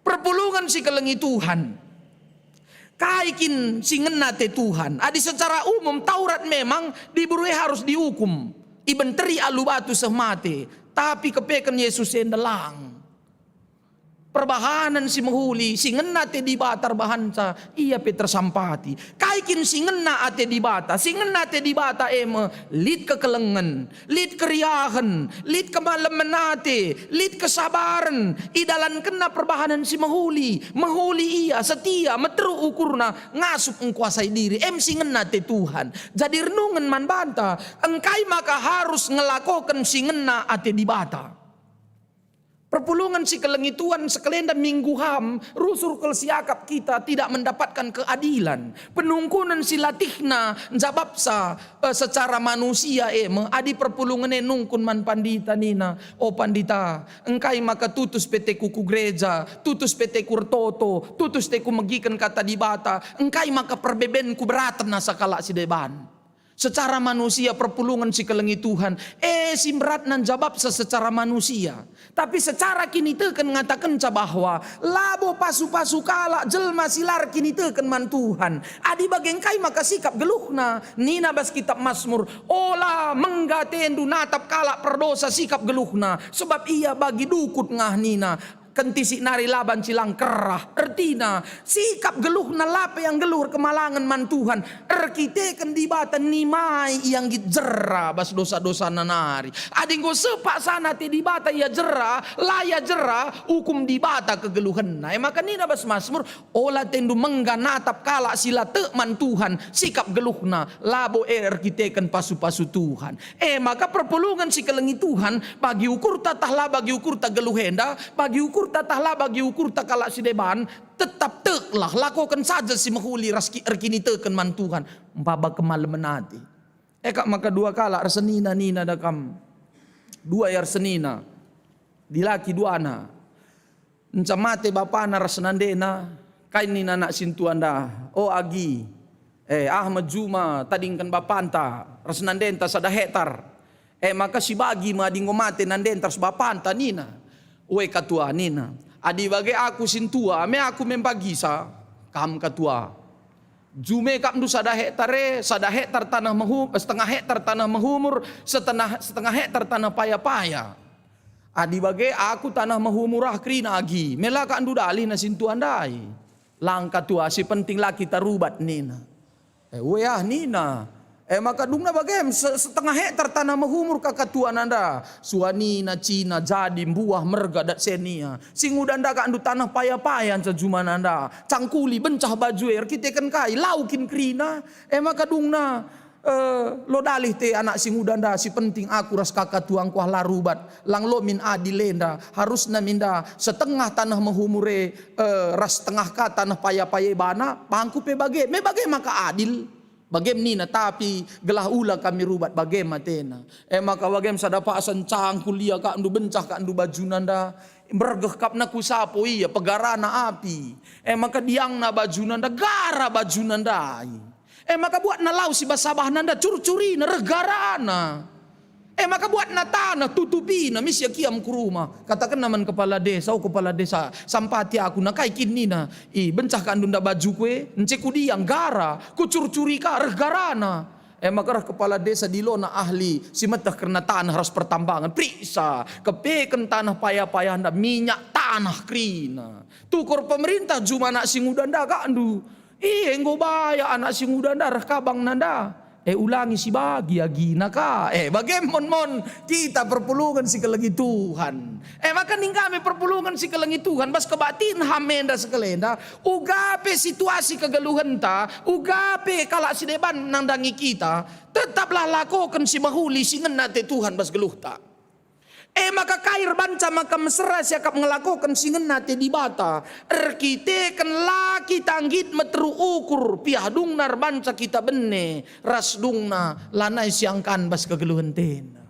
Perpulungen si kelengi Tuhan. Kai kin si ngena ate Tuhan? Adi secara umum Taurat memang diberu e harus diukum, ibenteri alu batu seh mate, tapi kepeken Jesus enda lang. Perbahanen si mehuli, si ngena ate Dibata erbahanca, ia pe tersampati. Kai kin si ngena ate Dibata? Si ngena ate Dibata e me lit kekelengen, lit keriahen, lit kemalemen ate, lit kesabaren, idalankenna perbahanen si mehuli, mehuli ia, setia, meteruk ukurna, ngasup engkuasai diri, em si ngena ate Tuhan. Jadi renungen man banta, engkai maka harus ngelakoken si ngena ate Dibata? Perpulungen si kelengi Tuhan, sekalenda minggu ham, rusur kal siakap kita tidak mendapatkan keadilan. Penungkunen si latihna njabapsa, eh, secara manusia e me, adi perpulungen e nungkun man pandita nina, "O pandita, engkai maka tutus pe ate ku ku gereja, tutus pe ate ku ertoto, tutus pe ate ku megiken kata Dibata, engkai maka perbebenku beraten asa kalak si deban?" Secara manusia perpulungen si kelengi Tuhan, eh, si mberatna njabapsa secara manusia. Tapi secara kiniteken ngatakenca bahwa labo pasu-pasu kalak jelma si la erkiniteken man Tuhan. Adi bage engkai maka sikap geluhna? Nina bas kitab Mazmur, "Ola mengga atendu natap kalak perdosa sikap geluhna, sebab ia bagi dukut ngah," nina. Kentisik nari la banci lang kerah. Ertina, sikap geluhna la pe nggeluh erkemalangen man Tuhan. Erkiteken Dibata nimai ia nggit jera bas dosa-dosana nari. Adi enggo seh paksana ate Dibata ia jera, la ia jera, ukum Dibata kegeluhenna. E maka nina bas Masmur, "Ola atendu mengga natap kalak si la tek man Tuhan, sikap geluhna labo e erkiteken pasu-pasu Tuhan." E maka perpulungen si kelengi Tuhan, bagi ukurta tah la bagi ukurta geluh enda, bagi ukurta tah la bagi ukurta kalak si deban, tetap teklah, lakoken saja si mehuli ras ki-, erkiniteken man Tuhan, maba kemalemen ate. E kap maka dua kalak ersenina, nina da kam, dua ia ersenina, dilaki duana. Nca mate bapana ras nandena, kai nina anak sintua enda, "O agi, eh, ah me juma tadingken bapanta ras nandenta sada hektar." E maka sibagi me adi enggo mate nandenta ras bapanta nina. "Ue katua," nina, "adi bage aku sintua me aku me mbagisa, kam katua. Jume kapndu sada hektar e, sada hektar tanah mehu-, setengah hektar tanah mehumur, setengah, setengah hektar tanah paya-paya. Adi bage aku tanah mehumur ah kerina agi, me la kak ndudalih na sintua ndai." "Lang katua, si penting la kita rubat," nina. "E, ue ah," nina. E maka dungna bagem se-, setengah hektar tanah mehumur ka katua nanda. Suanina cina jadi mbuah merga dat senia. Si nguda nda kak ndu tanah paya-paya nca juma nanda. Cangkuli bencah baju e erkiteken kai, lau kin kerina. E maka dungna, eh, lo dalih te anak si nguda nda, si penting aku ras kaka tuangku ah la rubat, lang lo min adil enda, harusna minda setengah taneh mehumur e, eh, ras setengah ka taneh paya-paya ibana, bangku pe bage, me bage maka adil. Bagem nina, tapi gelah ula kami rubat, bagem atena. E maka bagem sada paksa ncangkul ia kakndu, bencah kakndu bajuna nda, mbergeh kapna ku sapo ia, pegarana api. E maka diangna bajuna nda, gara bajuna ndai. E maka buatna lau si bas sabahna nda, curcurina, reh garana. E maka buatna taneh, tutupina, mis ia kiam ku rumah. Katakenna man kepala desa, "O kepala desa, sampati aku, na kai kin nina? I, bencah kakndu nda bajuku e, ence kudiang, gara, kucurcuri ka, reh garana." E maka reh kepala desa, dilona ahli si meteh kerna taneh ras pertambangan, periksa, kepeken taneh paya-paya nda, minyak taneh kerina. Tukur pemerintah juma anak si nguda nda kakndu. I, enggo bayak anak si nguda nda reh kabangna nda. E, ulangi si bagi agina ka. E, bage mon-mon kita perpulungen si kelengi Tuhan. E, maka ning kami perpulungen si kelengi Tuhan, bas kebaktin ham enda sekalenda, uga pe situasi kegeluhenta, uga pe kalak si deban nandangi kita, tetaplah lakoken si mehuli si ngena ate Tuhan bas geluhta. E maka kai erbanca maka mesera siakap ngelakoken si ngena ate Dibata, erkiteken la kita nggit meteruk ukur piah dungna erbanca kita bene ras dungna lanai siangkan bas kegeluhentena.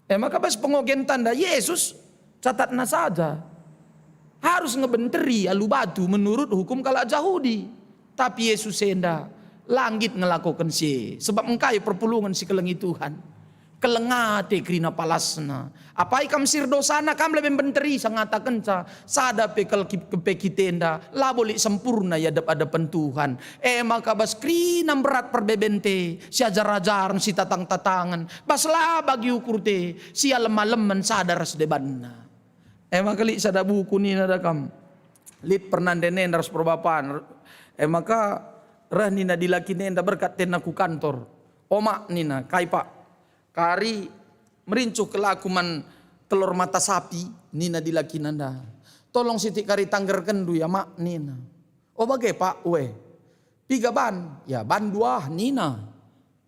E maka bas pengogen tanda Yesus, catatna saja. Harus ngebenteri alu batu menurut hukum kalak Jahudi. Tapi Yesus enda la nggit ngelakoken si e, sebab engkai perpulungen si kelengi Tuhan. Keleng ate kerina palasna. Apai kam sir dosana, kam lebe mbenteri, sangatakenca sada pe kal ki-, kepe kitenda, labo lit sempurna i adep-adepen Tuhan. E maka bas kerina mberat perbebente, siajar-ajaren, sitatang-tatangen, bas la bagi ukurte, sialem-alemen sada ras debanna. E maka lit sada buku nina da kam, lit pernanden enda ras perbapan. E maka reh nina dilaki enda, "Berkat tena ku kantor." "O mak," nina, "kai pak?" "Kari merincuh kelaku man telor mata sapi," nina dilaki nanda. "Tolong sitik kari tanggerkenndu ya mak," nina. "O bage pak, ue." "Piga ban?" "Ya, ban dua," nina.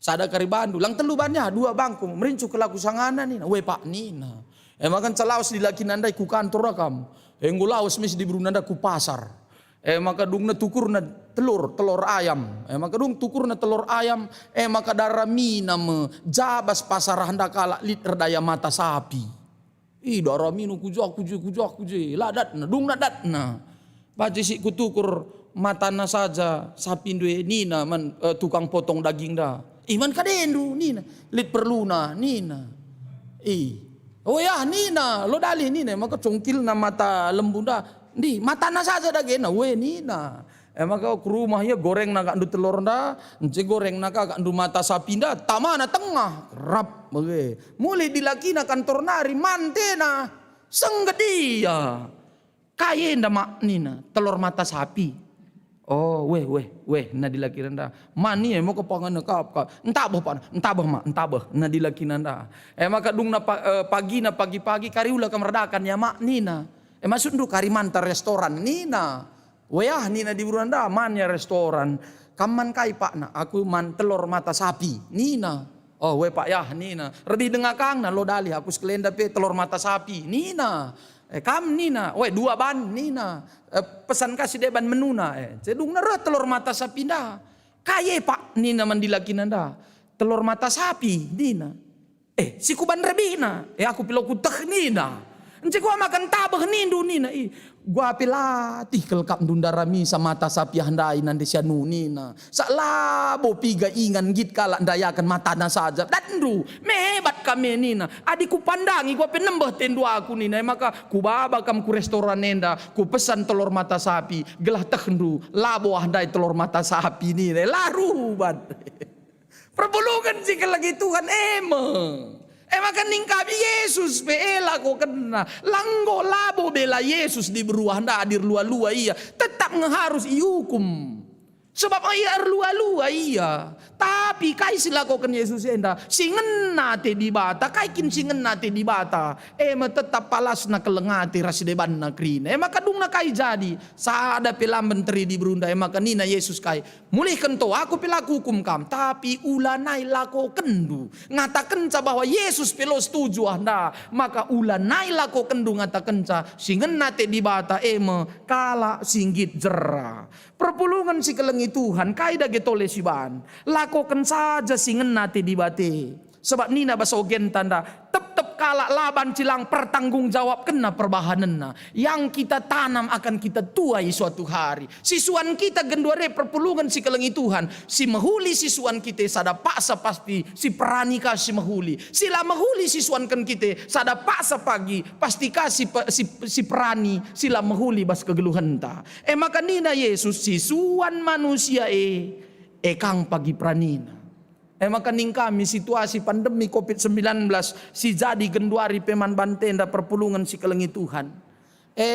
"Sada kari bandu, lang telu ban ya, dua bangku, merincuh kelaku sangana," nina. "Ue pak," nina. E maka nca lawes dilaki nandai ku kantor akam. Enggo lawes mis diberu nanda ku pasar. E maka dungna tukurna telur, telur ayam. E maka dung tukurna telur ayam, e maka daramina me jabas pasar nda kalak lit erdaya mata sapi. "Ih, daramina kuja, kuja, kuja, kuja, la datna, dungna datna." Baji si kutukur matana saja sapi ndue nina man, eh, tukang potong daging nda. "Ih, man kadendu," nina. "Lit perluna," nina. "Ih, oh ya," nina, "lo dalih," nina. Maka congkilna mata lembu nda. "Ndi, matana saja dagena," we nina. E maka ku rumah ia gorengna kakndu telor nda, ence gorengna ka kakndu mata sapi nda, tamana tengah, rap bage. Mulih dilakina kantor nari, mantena. Sengget ia. Kai enda, Mak, nina, telor mata sapi. Oh, weh, weh, weh, nina dilakina enda. Man ia, maka pangan kap, kap. Entabeh, Pak, entabeh, Mak, entabeh, nina dilakina enda. E maka dungna pa-, eh, pagina pagi-pagi, kari ula kam erdakan ia, Mak, nina. E maksudndu kari manta restoran, nina. Weh ah, nina diberuna enda, man ia restoran. Kam man kai, Pak, na? Aku man telor mata sapi, nina. Oh, weh, Pak, yah, nina. Rebih denga kangna, lo dalih, aku sekelenda pe telor mata sapi, nina. Eh, kam, nina. Weh, dua ban, nina. Eh, pesan ka si deban menuna, eh. Cedungna reh telor mata sapi enda. Kai e, Pak, nina man dilakina enda. Telor mata sapi, nina. Eh, si kuban rebihna, eh, aku pe lo kuteh, nina. Ncekua makan tabeh nindu, nina. Ih, gua pe latih kal kap ndunda ramisa mata sapi ah ndai nande si anu, nina. Sak labo piga ingan nggit kalak ndayaken matana saja. Datndu, mehebat kami, nina. Adi kupandangi gua pe nembeh tendu aku, nina. E maka kubaba kam ku restoran enda, kupesan telor mata sapi, gelah tehndu, labo ah ndai telor mata sapi, nina. La ruban. Perpulungen si keleng i Tuhan e me. E maka ningkapi Yesus pe e lakokenna. Langgo labo bela Yesus diberu ah ndai adi erlua-lua ia. Tetap nge harus iukum. Sebab ia erlua-lua ia. Tapi kai si lakoken Yesus enda? Si ngena ate Dibata. Kai kin si ngena ate Dibata? E me tetap palasna keleng ate ras debanna kerina. E maka dungna kai jadi? Sada pe la mbenteri diberunda. E maka nina Yesus kai? Mulihken to, aku pe la kuukum kam, tapi ulanai lakokenndu. Ngatakenca bahwa Yesus pe lo setuju ah nda, maka ulanai lakokenndu ngatakenca si ngena ate Dibata e me kalak si nggit jera. Perpulungen si kelengi Tuhan, kai dage tole siban? Lakoken saja si ngena ate Dibata e. Sebab nina bas ogenta enda, tep-tep kalak la banci lang pertanggungjawabkenna perbahanenna. Yang kita tanam akan kita tuai suatu hari. Sisuan kita genduari perpulungen si kelengi Tuhan, si mehuli sisuan kita sada paksa pasti si perani ka si mehuli. Si la mehuli sisuanken kita sada paksa pagi, pasti ka si pe-, si, si perani, si la mehuli bas kegeluhenta. E maka nina Yesus, sisuan manusia e, e kang pagi peranina. E maka ningkami situasi pandemi covid sembilan belas si jadi genduari pe man banta enda perpulungen si kelengi Tuhan. E,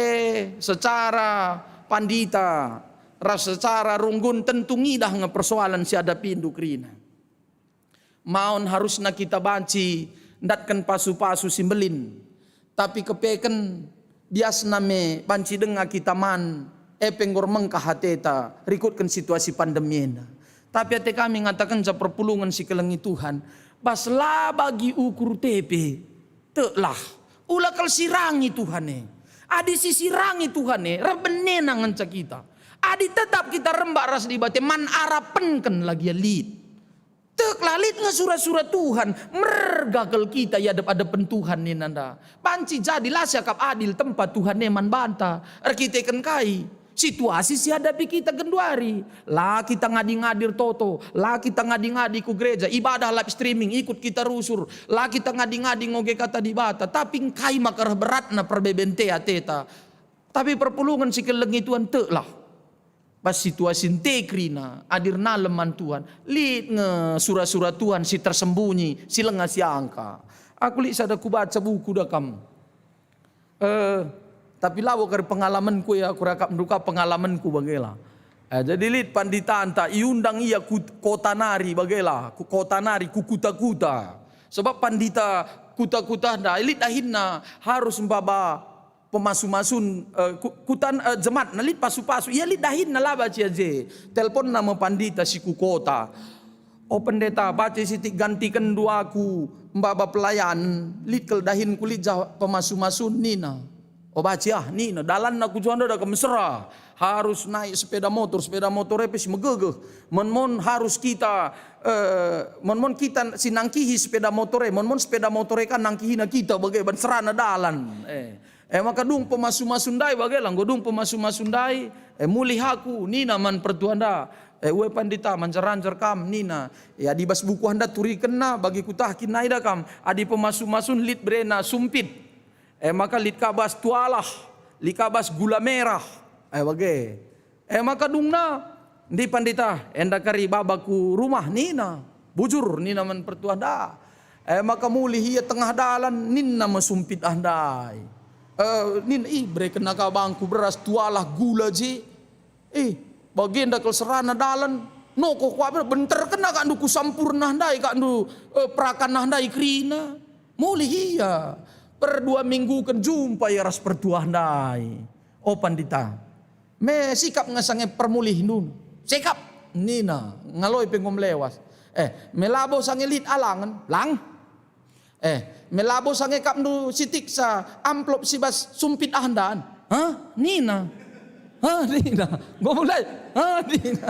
secara pandita ras secara runggun tentu ngidah nge persoalan si adapindu kerina. Maon harusna kita banci ndatken pasu-pasu si mbelin. Tapi kepeken biasna me banci denga kita man, e pe enggo ermengkah ateta rikutken situasi pandemi enda. Tapi ate kami ngatakenca perpulungen si kelengi Tuhan, bas la bagi ukur tepe, teklah. Ula kal sirangi Tuhan e. Adi sisirangi Tuhan e, reh benena ngenca kita. Adi tetap kita rembak ras Dibata, man arapenken la gia lit. Teklah lit nge sura-sura Tuhan, merga kal kita i adep-adepen Tuhan nina enda. Banci jadi la siakap adil tempa Tuhan e man banta. Erkiteken kai? Situasi si hadapi kita genduari. La kita ngadi-ngadi ertoto, la kita ngadi-ngadi ku gereja, ibadah live streaming, ikut kita rusur, la kita ngadi-ngadi ngoge kata Dibata. Tapi engkai maka reh beratna perbebenta ateta? Tapi perpulungen si kelengi Tuhan teklah. Bas situasi nte kerina, adi ernalem man Tuhan, lit nge sura-sura Tuhan si tersembunyi, si langa siangka. Aku lit sada kubaca buku da kam. Eh, tapi labo kari pengalamenku ya, aku rakap nduka pengalamenku bagela. Eh, jadi lit panditanta, iundang ia ku kota nari bagela, ku kota nari, ku kuta-kuta. Sebab pandita kuta-kuta ndai lit dahinna harus mbaba pemasu-masun, eh, ku-, kutan, eh, jematna lit pasu-pasu, ia lit dahinna la bacia je. Telponna me pandita si ku kota. O pendeta, baca sitik gantikenndu aku mbaba pelayan, lit kal dahinku lit jah pemasu-masun nina. O bacia, nina, dalanna ku Juanda da kam mesera. Harus naik sepeda motor, sepeda motor e pe si megegeh. Mon-mon harus kita, eh, mon-mon kita si nangkihi sepeda motor e, mon-mon sepeda motor e kan nangkihina kita bage ban serana dalan. Eh. E maka dung pemasu-masu ndai bage la, enggo dung pemasu-masu ndai, e mulih aku, nina man pertua enda, e ue pandita, manjar-anjar kam, nina, e adi bas buku enda turikenna, bagi kutah kin nai da kam, adi pemasu-masun lit berena sumpit, e maka lit ka bas tualah, lit ka bas gula merah, e bage. E maka dungna, "Ndi pandita, enda kari baba ku rumah," nina. "Bujur," nina man pertua enda. E maka mulih ia tengah dalan, ninna me sumpit ah ndai. Eh, nina, "Ih, bereken ka bangku beras, tualah, gula je. Eh, bagenda kal serana dalan. Noko kuakap, benterken akapndu ku sampurna ndai akapndu, eh, perakan ndai kerina." Mulih ia. Perdua mingguken jumpa ia ras pertua ndai. "O Pandita, me sikap nge sange permulihndu?" "Sikap," nina, "ngaloi pe enggo melewas." "Eh, me labo sange lit alangen?" "Lang." "Eh, me labo sange akapndu sitiksa amplop si bas sumpit ahandan?" "Hah?" nina. "Hah?" nina. "Enggo mulai?" "Hah?" nina.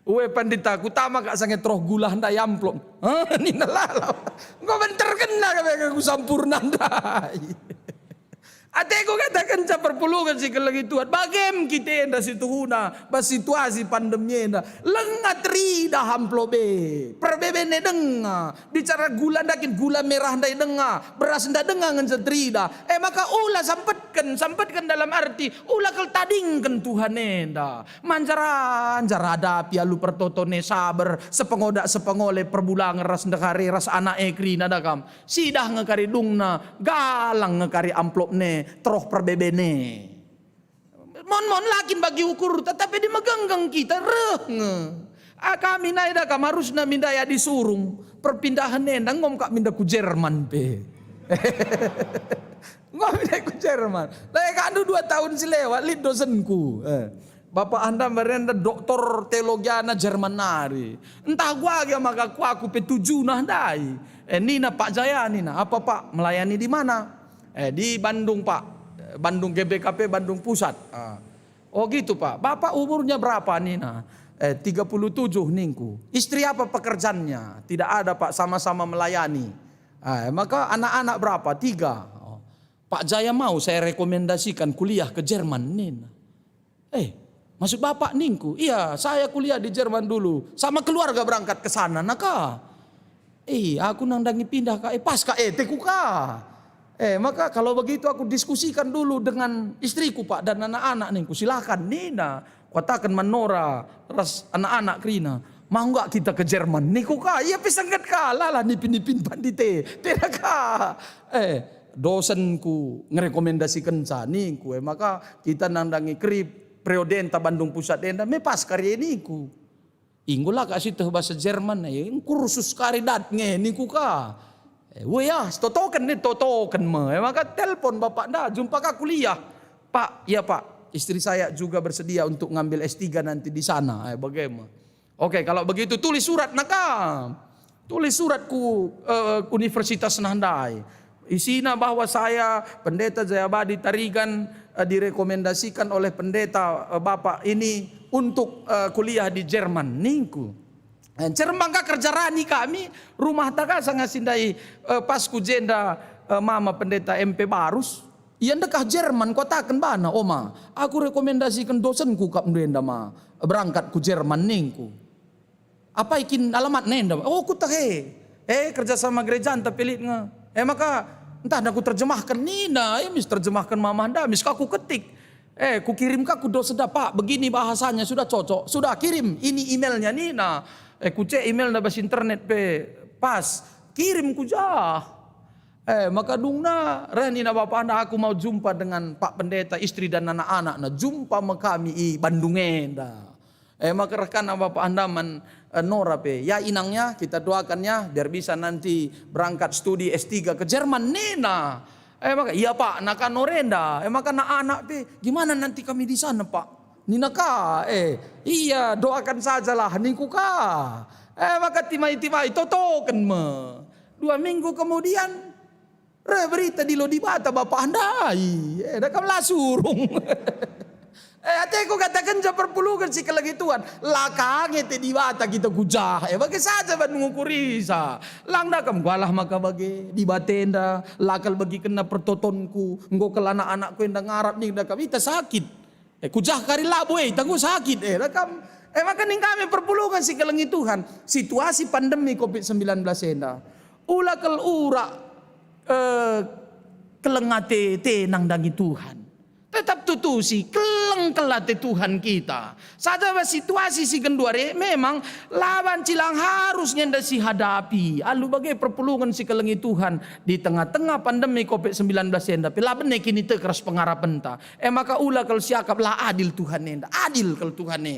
"Ue Pandita, kutama kap sange teroh gula ndai amplop." "Hah?" nina, "Lala. Enggo benterkenna kap ku sampurna ndai." Ateku katakenca perpulungen si kelengi Tuhan, bagem kita enda situhuna bas situasi pandemi enda. Langa teridah amplop e, perbeben e denga. Bicara gula ndai kin, gula merah ndai denga, beras ndai denga ngenca teridah. E maka ula sampetken, sampetken dalam arti ula kal tadingken Tuhan enda. Manjar-anjar adapi alu pertoton e, saber, sepengodak sepengole, perbulangen ras ndehare ras anak e kerina da kam. Sidah nge kari dungna, galang nge kari amplopna, teroh perbebena. Mon-mon la kin bagi ukurta, tapi adi megenggeng kita, reh nge. Ah, kami nai da kam harusna mindai adi surung, perpindahen enda, enggo me kap minda ku Jerman pe. Enggo me minda ku Jerman. Lah, e, akapndu dua tahun si lewat, lit dosenku. Eh. Bapa enda mbarenda doktor teologiana Jerman nari. Ntah kuga maka kuakap pe tujuna ndai. Eh, nina Pak Jaya, nina, "Apa, Pak, melayani di mana?" "Eh, di Bandung, Pak. Eh, Bandung, G B K P Bandung Pusat." Ah. "Oh gitu, Pak. Bapak umurnya berapa?" nina. "Eh, tiga puluh tujuh," ningku. "Istri apa pekerjaannya?" "Tidak ada, Pak, sama-sama melayani." "Ah, maka anak-anak berapa?" "Tiga." Oh. "Pak Jaya mau saya rekomendasikan kuliah ke Jerman," nina. "Eh, maksud Bapak?" ningku. "Iya, saya kuliah di Jerman dulu. Sama keluarga berangkat ke sana, naka." "Eh, aku nandangi pindah ka, eh, pas ka, eh, teku ka. Eh, maka kalau begitu aku diskusikan dulu dengan istriku, Pak, dan anak-anak," ningku. "Silakan," nina. Kuataken man Nora ras anak-anak kerina, "Mau nggak kita ke Jerman?" ningku ka. Ia pe sengget ka, lalah nipin-nipin pandite. Tidak ka. Eh, dosenku ngerekomendasikenca ningku, eh, maka kita nandangi keri periodenta Bandung Pusat enda, me pas kari e ningku. Enggo la kak sieteh bahasa Jerman, eh, kursus kari dat nge ningku ka. Eh, we ah, totoken nih, totoken me. Eh, maka telpon bapak nda, jumpa ka kuliah. "Pak, ya Pak, istri saya juga bersedia untuk ngambil S tiga nanti di sana." Eh, bagaimana? "Oke, kalau begitu tulis surat naka." Tulis surat ku, eh, universitas nah ndai. Isina bahwa saya, Pendeta Jayabadi Tarigan, eh, direkomendasikan oleh pendeta, eh, Bapak ini untuk, eh, kuliah di Jerman, ningku. Eh, Jerman ka kerja rani kami, rumah tangga sanga sindai, eh, pas ku jenda, eh, mama Pendeta M P Barus. Ia ndekah Jerman, kuataken bana, "Oma, aku rekomendasiken dosenku kap ndu enda ma, berangkat ku Jerman," ningku. "Apai kin alamatna enda?" "Oh, kuteh e. Eh, kerja sama gerejanta pe lit nge. Eh, maka ntah na kuterjemahken," nina. Eh, mis terjemahken mamah nda, mis ka kuketik. Eh, kukirim ka ku dosen nda, "Pak, begini bahasanya, sudah cocok, sudah kirim, ini emailnya," nina. Eh, kucek emailna bas internet pe pas, kirim ku jah. Eh, maka dungna reh nina bapakna, "Aku mau jumpa dengan Pak Pendeta, istri dan anak-anakna. Jumpa me kami i Bandung enda." Eh, maka reh ka nina bapa enda man, eh, Nora pe, "Ya, inangnya, kita doakan ya, biar bisa nanti berangkat studi S tiga ke Jerman," nina. Eh, maka, "Iya, Pak, naka Nora enda." Eh, maka anak-anak pe, "Gimana nanti kami di sana, Pak?" nina ka. Eh, "Iya, doakan sajalah," ningku ka. Eh, maka timai-timai, totoken me. Dua minggu kemudian, reh berita dilo Dibata bapa ndai. Eh, da kam la surung. Eh, ateku katakenca perpulungen si kelengi Tuhan, la ka nge ate Dibata kita ku jah. Eh, bage saja bandu ngukurisa. Lang da kam, "Kualah maka bage, Dibata enda la kal begikenna pertotonku, enggo kal anak-anakku enda ngarap," nina da kam, "Ita sakit. Eh, ku jah kari labo, eh, ita enggo sakit, eh, da kam." Eh, maka ning kami perpulungen si kelengi Tuhan, situasi pandemi covid sembilan belas enda, ula kal urak, eh, keleng ate, tenang nandangi Tuhan. tetap tutusi, keleng kal ate Tuhan kita. Saja bas situasi si genduari memang la banci lang harus nge enda sihadapi. Alu bage perpulungen si kelengi Tuhan di tengah-tengah pandemi covid sembilan belas enda pe la bene kiniteken ras pengarapenta. E maka ula kal siakap la adil Tuhan enda. Adil kal Tuhan e.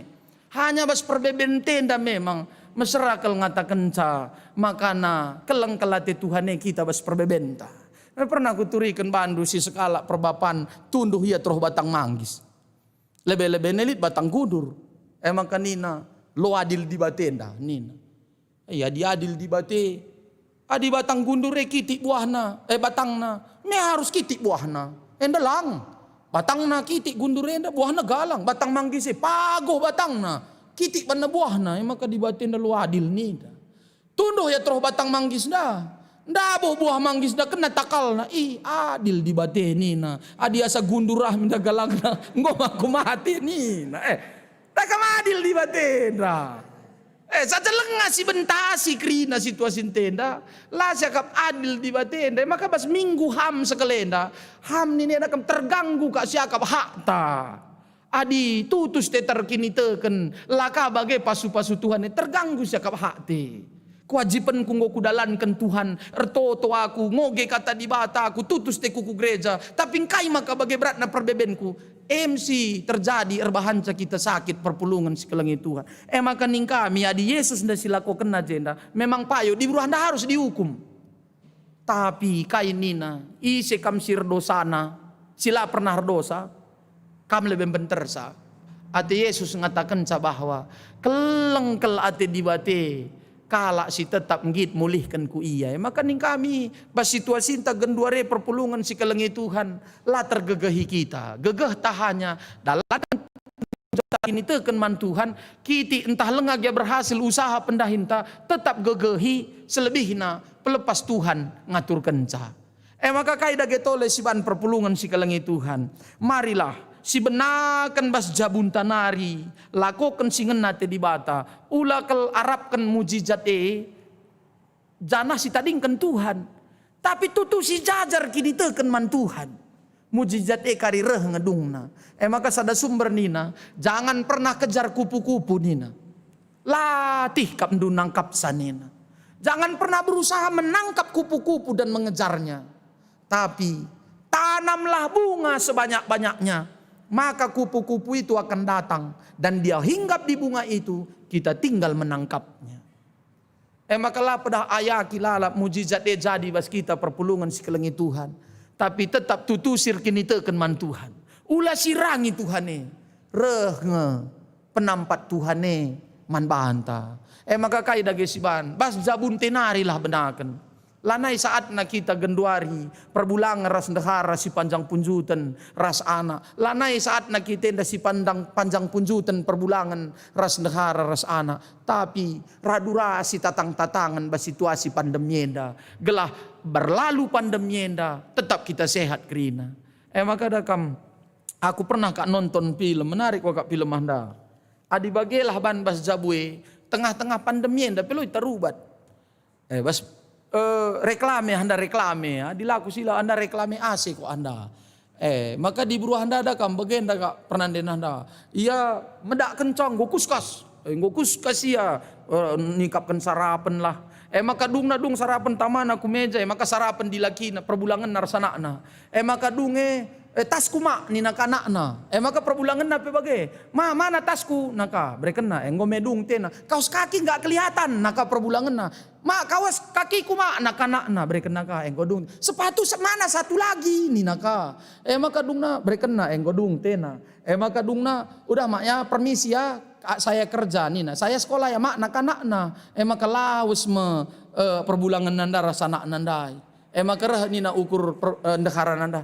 Hanya bas perbebenta enda memang mesera kal ngatakenca, makana keleng kal ate Tuhan e kita bas perbebenta. E, pernah kuturiken bandu si sekalak perbapan tunduh ia teruh batang manggis. Lebe-lebena lit batang gundur. E maka nina, "Lo adil Dibata enda," nina. Ia diadil Dibata. Adi batang gundur e kitik buahna, eh, batangna, me harus kitik buahna. Enda lang. Batangna kitik gundur enda, buahna galang. Batang manggis e pagoh batangna, kitik banna buahna, e maka Dibata enda lo adil nina. Tunduh ia teruh batang manggis enda. Ndabuh buah manggis enda kena takalna. Ih, adil Dibata nina. Adi asa gundur ah mindah galangna, enggo aku mate nina. Eh, tak kam adil Dibata enda. Eh, saja langa si bentasi kerina situasi enda, la siakap adil Dibata enda. Maka bas minggu ham sekalenda, ham nina enda kam terganggu kak siakap hakta. Adi tutus te terkiniteken, la ka bage pasu-pasu Tuhan e terganggu siakap hak te. Kewajibenku enggo kudalanken Tuhan, ertoto aku, ngoge kata Dibata aku, tutus te ku, ku gereja. Tapi engkai maka bage beratna perbebenku? Em si terjadi erbahanca kita sakit perpulungen si kelengi Tuhan. E maka ning kami, adi Yesus enda si lakokenna jenda, memang payo, diberu enda harus diukum. Tapi kai nina, ise kam si erdosana, si la pernah erdosa? Kam lebe mbentersa. Ate Yesus ngatakenca bahwa keleng kal ate Dibata kalak si tetap nggit mulihken ku Ia. E maka ning kami, bas situasinta genduari perpulungen si kelengi Tuhan, la tergegehi kita. Gegehta hanya dalanken kiniteken man Tuhan, kitik ntah langa gia berhasil usaha pendahinta, tetap gegehi, selebihna pelepas Tuhan ngaturkenca. E maka kai dage tole siban perpulungen si kelengi Tuhan? Marilah, sibenaken bas jabunta nari, lakoken si ngena ate Dibata, ula kal arapken mujijat e, janah sitadingken Tuhan. Tapi tutusi jajar kiniteken man Tuhan. Mujijat e kari reh ngedungna. E maka sada sumber nina, "Jangan pernah kejar kupu-kupu," nina. "Latih kap ndu nangkapsa," nina. "Jangan pernah berusaha menangkap kupu-kupu dan mengejarnya. Tapi tanamlah bunga sebanyak-banyaknya, maka kupu-kupu itu akan datang, dan dia hinggap di bunga itu, kita tinggal menangkapnya." E maka la pedah ayaki lalap mujijat e jadi bas kita perpulungen si kelengi Tuhan, tapi tetap tutusi erkiniteken man Tuhan. Ula sirangi Tuhan e, reh nge penampat Tuhan e man banta. E maka kai dage siban, bas jabunta nari lah benaken. Lanai saatna kita genduari perbulangen ras ndehara si panjang punjuten ras anak. Lanai saatna kita enda si pandang, panjang punjuten perbulangen ras ndehara ras anak. Tapi radu ras sitatang-tatangen bas situasi pandemi enda, gelah berlalu pandemi enda, tetap kita sehat kerina. E maka da kam, aku pernah kak nonton film, menarik kak film enda. Adi bagelah ban bas jabu e, tengah-tengah pandemi enda pe lit tarubat. Eh, bas, eh, reklame, enda reklame, ya. Dilaku sila enda reklame A C kok enda. Eh, maka diberu enda da kam, bagenda kak pernah ndenah enda. Ia medak kencang, enggo kuskas. Eh, enggo kuskas ia, eh, nikapken sarapen lah. Eh, maka dungna dung sarapen tamana ku meja, eh, maka sarapen dilakina, perbulangenna ras anakna. Eh, maka dung e, eh, tasku mak, nina ka anakna. Eh, maka perbulangenna pe bage. Ma, mana tasku? Naka, berekenna. Eh, enggo me dung tena. Kaus kaki nggak kelihatan, naka perbulangenna. Mak, kaus kakiku mak, naka anakna, berekenna ka. Eh, enggo dung. Sepatu se-, mana satu lagi? Nina ka. Eh, maka dungna, berekenna. Eh, enggo dung tena. Eh, maka dungna, udah mak ya, permisi ya, a-, saya kerja, nina. Saya sekolah ya mak, naka anakna. Eh, maka lawes me, eh, perbulangenna enda ras anakna ndai. Eh, maka reh nina ukur per-, eh, ndeharana enda.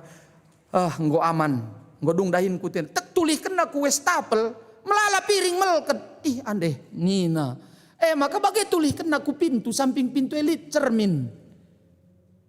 "Ah, enggo aman, enggo dung dahinku," ten. Tek tulihkenna ku wastafel, melala piring melket. "Ih, andeh," nina. Eh, maka bage tulihkenna ku pintu, samping pintu e lit cermin.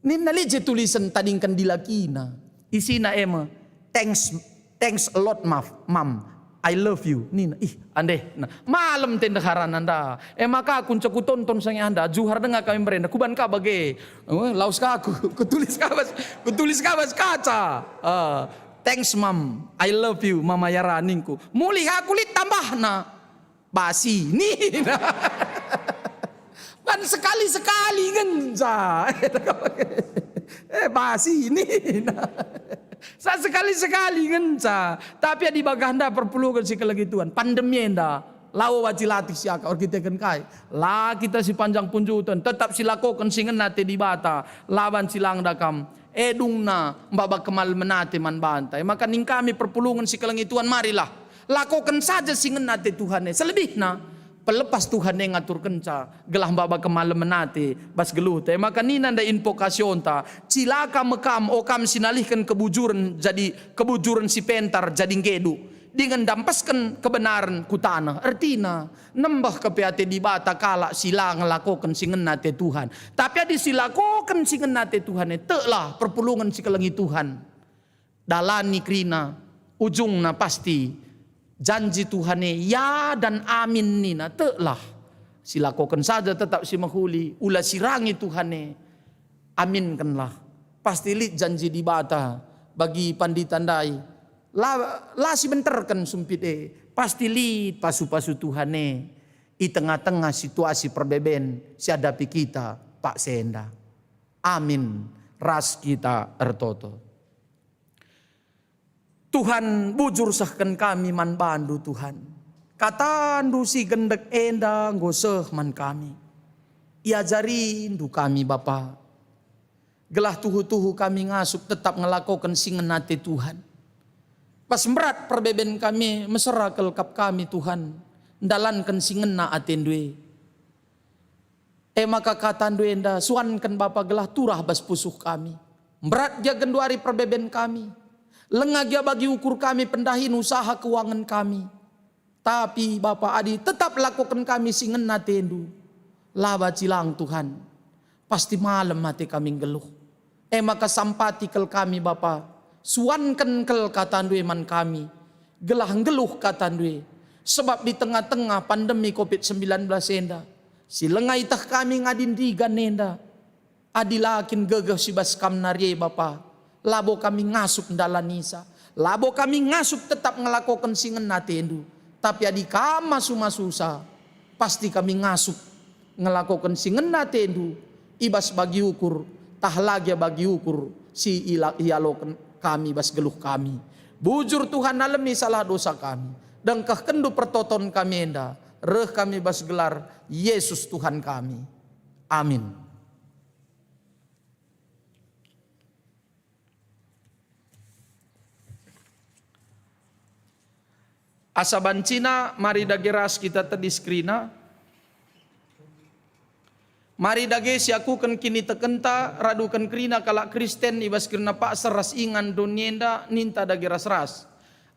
Nina, "Lit je tulisen tadingken dilakina." Isina e me, "Thanks, thanks a lot, Maf, Mam. I love you," nina. "Ih, andeh." Nah, malem te ndeharana enda. Eh, maka aku nca kutonton sange enda, juhar denga kami merenda, kuban ka bage. Eh, lawes ka aku, kutulis ka bas, kutulis ka bas kaca. Ah, "Thanks, Mam. I love you, Mama Yara," ningku. "Mulih aku lit tambahna." "Basi," nina. Kan sekali-sekali ngenca. "Eh, basi," nina. Sa sekali-sekali ngenca. Tapi adi bagahna perpulungen si kelengi Tuhan, pandemi enda, la banci latih si aka erkiteken kai. La kita si panjang punjuten, tetap si lakoken si ngena ate Dibata, la banci langda kam. E dungna maba kemalemen ate man banta. E maka nina kami perpulungen si kelengi Tuhan, marilah, lakoken saja si ngena ate Tuhan e. Selebihna, pelepas Tuhan e ngaturkenca, gelah maba kemalemen ate bas geluhta. E maka nina ndai invokasionta, "Cilaka me kam, o kam si nalihken kebujuren jadi, kebujuren si pentar jadi nggedu, dingen ndampesken kebenaren ku taneh." Ertina, nembeh kepe ate Dibata kalak si la ngelakoken si ngena ate Tuhan. Tapi adi si lakoken si ngena ate Tuhan e, teklah perpulungen si kelengi Tuhan. Dalani kerina, ujungna pasti janji Tuhan e ya dan amin nina, teklah. Si lakoken saja tetap si mehuli, ula sirangi Tuhan e, aminkenlah. Pasti lit janji Dibata bagi pandita ndai. La, la sibenterken sumpit e, pasti lit pasu-pasu Tuhan e i tengah-tengah situasi perbeben si adapi kita paksa enda. Amin. Ras kita ertoto. Tuhan, bujur sehken kami man baNdu, Tuhan. KataNdu si gendek enda enggo seh man kami. IajarinNdu kami, Bapa, gelah tuhu-tuhu kami ngasup tetap ngelakoken si ngena ate Tuhan. Bas mberat perbeben kami, mesera kal kap kami, Tuhan, ndalanken si ngena ateNdu e. E maka kataNdu enda suanken, Bapa, gelah turah bas pusuh kami. Mberat gia genduari perbeben kami. Lenga gia bagi ukur kami pendahin usaha keuangen kami. Tapi, Bapa, adi tetap lakoken kami si ngena ateNdu, la banci lang, Tuhan. Pasti malem ate kami nggeluh. E maka sampati kal kami, Bapa, suanken kal kataNdu e man kami, gelah nggeluh kataNdu e. Sebab di tengah-tengah pandemi covid sembilan belas enda, si lenga iteh kami ngadi ndigan enda, adi la kin gegeh si bas Kam nari e, Bapa, labo kami ngasup ndalanisa, labo kami ngasup tetap ngelakoken si ngena ateNdu. Tapi adi Kam masu-masusa, pasti kami ngasup ngelakoken si ngena ateNdu i bas bagi ukur, tah la gia bagi ukur si ila-, ialoken kami bas geluh kami. Bujur, Tuhan, alemi salah dosa kami. DengkehkenNdu pertoton kami enda, reh kami bas gelar Yesus Tuhan kami. Amin. Asa bancina, mari dage ras kita tedis kerina. Mari dage siakuken kinitekenta, raduken kerina kalak Kristen i bas kerina paksa ras ingan doni enda, ninta dage ras-ras.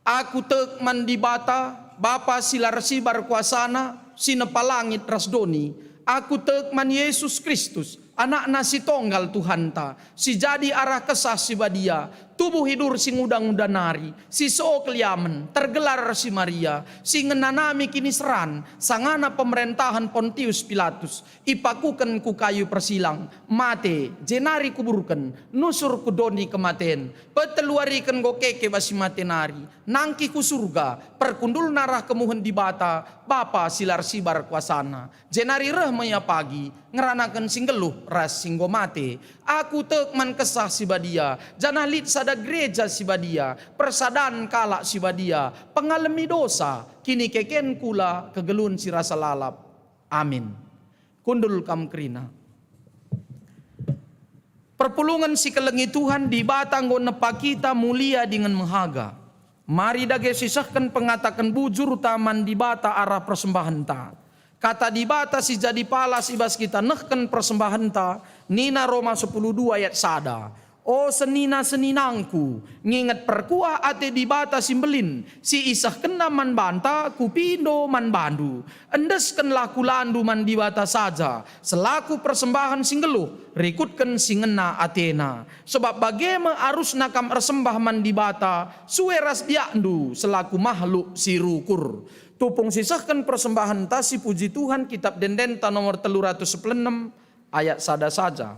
Aku tek man Dibata, Bapa si la ersibar kuasaNa, si nepa langit ras doni. Aku tek man Yesus Kristus, AnakNa si tonggal Tuhanta, si jadi arah Kesah Si Badia, tubuh idur si nguda-nguda nari, si seh keliamen, tergelar si Maria, si ngenanami kiniseran, sangana pemerentahen Pontius Pilatus, ipakuken ku kayu persilang, mate, jenari kuburken, nusur ku doni kematen, peteluariken enggo keke bas si mate nari, nangkih ku Surga, perkundulna arah kemuhen Dibata, Bapa si la ersibar kuasaNa. Jenari reh me Ia pagi, ngeranaken si nggeluh ras si enggo mate. Aku tek man Kesah Si Badia, janah lit sada gereja si badia, persadan kalak si badia, pengalemi dosa, kinikeken kula, kegeluhen si rasa lalap. Amin. Kundul kam kerina. Perpulungen si kelengi Tuhan, Dibata enggo nepa kita mulia dingen mehaga. Mari dage sisehken pengataken bujurta man Dibata arah persembahenta. Kata Dibata si jadi palas i bas kita nehken persembahenta, nina Roma sepuluh dua ayat sada, "O senina-seninangku, nginget perkuah ate Dibata si mbelin, si isehkenNa man banta kupindo man bandu. Endeskenlah kulandu man Dibata saja, selaku persembahen si nggeluh, rikutken si ngena ateNa. Sebab bage me arusna kam ersembah man Dibata, sue ras biakndu selaku mahluk si rukur." Tupung sisehken persembahenta si puji Tuhan, Kitab Ende-Endenta nomor telu ratus sepuluh enem, ayat sada saja.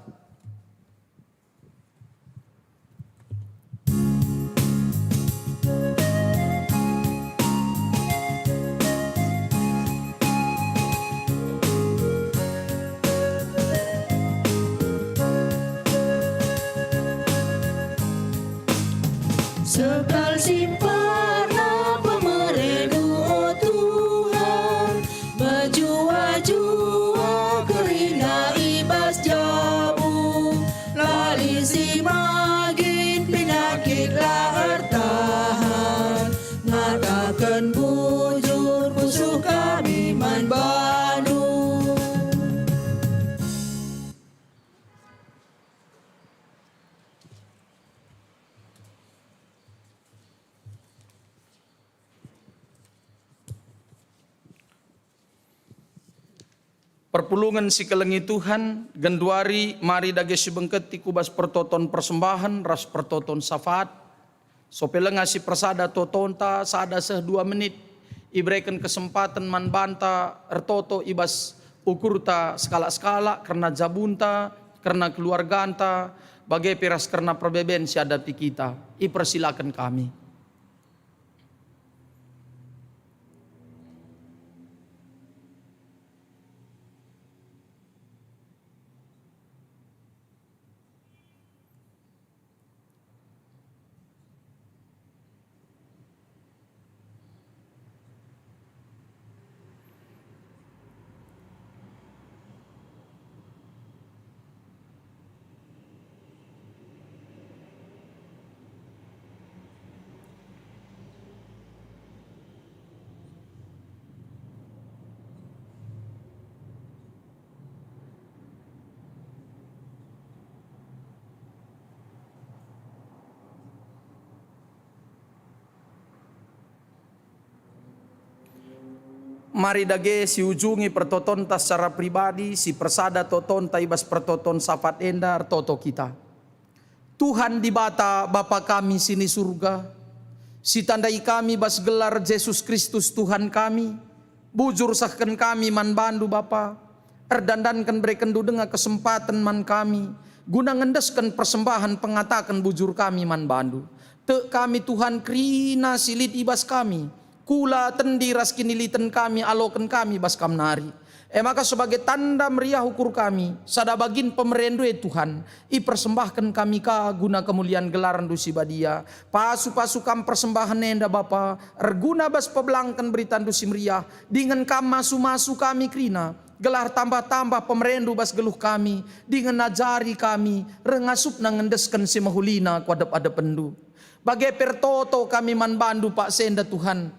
Sekal si pernah pemereNdu, o Tuhan, mejuah-juah kerina i bas jabu, la lit si magit, penyakit la ertahan. Ngataken bujur, pusuh kami man baNdu. Perpulungen si kelengi Tuhan, genduari mari dage sibengketi ku bas pertoton persembahen ras pertoton syafaat. Sope lenga si persada totonta sada seh dua menit, ibereken kesempaten man banta ertoto i bas ukurta sekalak-sekalak, kerna jabunta, kerna keluarganta, bage pe ras kerna perbeben si adapi kita. Ipersilaken kami. Mari dage siujungi pertotonta secara pribadi, sipersada totonta i bas pertoton syafaat enda ertoto kita. Tuhan Dibata, Bapa kami si ni Surga, sitandai kami bas gelar Jesus Kristus Tuhan kami, bujur sehken kami man baNdu, Bapa. Erdandanken berekenNdu denga kesempaten man kami, guna ngendesken persembahen pengataken bujur kami man baNdu. Tek kami, Tuhan, kerina si lit i bas kami, kula, tendi ras kiniliten kami aloken kami bas Kam nari. E maka sebagai tanda meriah ukur kami, sada bagin pemereNdu e Tuhan, ipersembahken kami ka guna kemulian gelarNdu si badia. Pasu-pasu Kam persembahen enda, Bapa, erguna bas pebelangken beritaNdu si meriah, dingen Kam masu-masu kami kerina, gelah tambah-tambah pemereNdu bas geluh kami, dingen ajari kami, reh ngasupna ngendesken si mehulina ku adep-adepenNdu. Bage pe ertoto kami man baNdu paksa enda, Tuhan,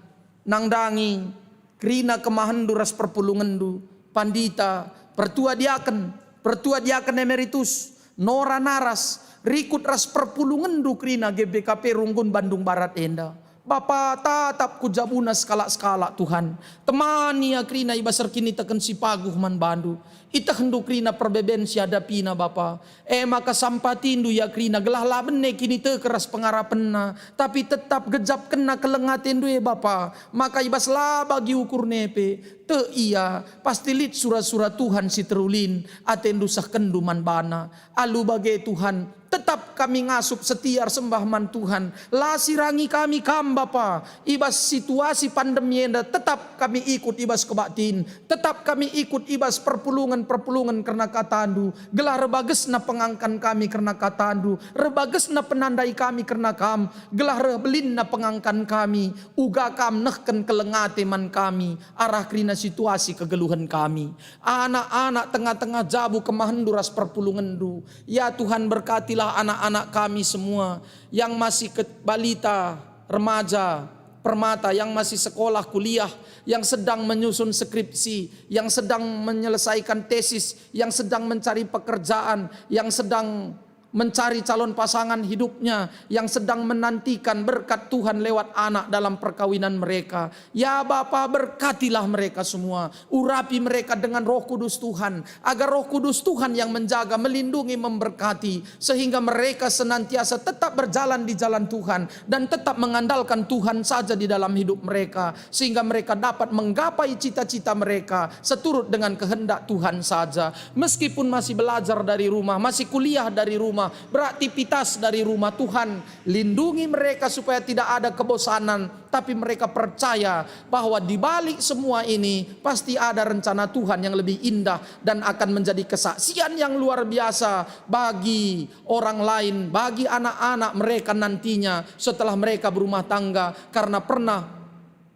nandangi kerina kemahenNdu ras perpulungenNdu, pandita, pertua diaken, pertua diaken emeritus, nora naras, rikut ras perpulungenNdu kerina G B K P Runggun Bandung Barat enda. Bapa, tatap ku jabuna sekalak-sekalak, Tuhan. Temani ia kerina i bas erkiniteken si paguh man baNdu. IetehNdu kerina perbeben si iadapina, Bapa. E maka sampatiNdu ia kerina gelah la bene kiniteken ras pengarapenna, tapi tetap gejapkenna keleng ateNdu e, Bapa. Maka i bas la bagi ukurna pe, tek ia, pasti lit sura-sura Tuhan si terulin, ateNdu sehkenNdu man bana. Alu bage, Tuhan, tetap kami ngasup setia ersembah man Tuhan. La sirangi kami Kam, Bapa. I bas situasi pandemi enda tetap kami ikut i bas kebaktin, tetap kami ikut i bas perpulungen-perpulungen kerna KataNdu, gelah erbagesna pengangkan kami kerna KataNdu, erbagesna penandai kami kerna Kam, gelah reh belinna pengangkan kami, uga Kam nehken keleng ate man kami, arah kerina situasi kegeluhen kami. Anak-anak tengah-tengah jabu kemahenNdu ras perpulungenNdu. Ya Tuhan, berkatilah anak-anak kami semua yang masih ke-, balita, remaja, permata, yang masih sekolah, kuliah, yang sedang menyusun skripsi, yang sedang menyelesaikan tesis, yang sedang mencari pekerjaan, yang sedang mencari calon pasangan hidupnya, yang sedang menantikan berkat Tuhan lewat anak dalam perkawinan mereka. Ya Bapa, berkatilah mereka semua. Urapi mereka dengan Roh Kudus Tuhan, agar Roh Kudus Tuhan yang menjaga, melindungi, memberkati, sehingga mereka senantiasa tetap berjalan di jalan Tuhan dan tetap mengandalkan Tuhan saja di dalam hidup mereka, sehingga mereka dapat menggapai cita-cita mereka seturut dengan kehendak Tuhan saja. Meskipun masih belajar dari rumah, masih kuliah dari rumah, beraktivitas dari rumah Tuhan. Lindungi mereka supaya tidak ada kebosanan, tapi mereka percaya bahwa di balik semua ini pasti ada rencana Tuhan yang lebih indah dan akan menjadi kesaksian yang luar biasa bagi orang lain, bagi anak-anak mereka nantinya setelah mereka berumah tangga, karena pernah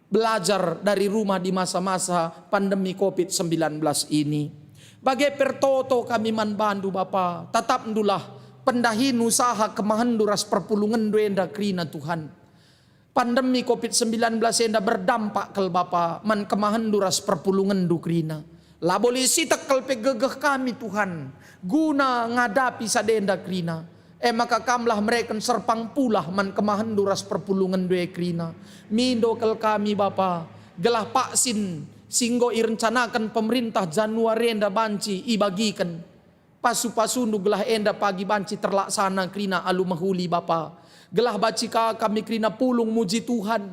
belajar dari rumah di masa-masa pandemi covid sembilan belas ini. Bage pe ertoto kami man bandu, Bapa, tatapndulah pendahin usaha kemahenndu ras perpulungenndu enda kerina, Tuhan. Pandemi covid sembilan belas enda berdampak kal, Bapa, man kemahenndu ras perpulungenndu kerina. Labo lit sitik kal pe gegeh kami, Tuhan, guna ngadapi sada enda kerina. E maka Kamlah mereken serpang pulah man kemahenndu ras perpulungenndu e kerina. Mindo kal kami, Bapa, gelah vaksin si enggo irencanaken pemerintah Januari enda banci ibagiken. Pasu-pasundu gelah enda pagi banci terlaksana kerina alu mehuli, Bapa. Gelah banci ka kami kerina pulung muji Tuhan,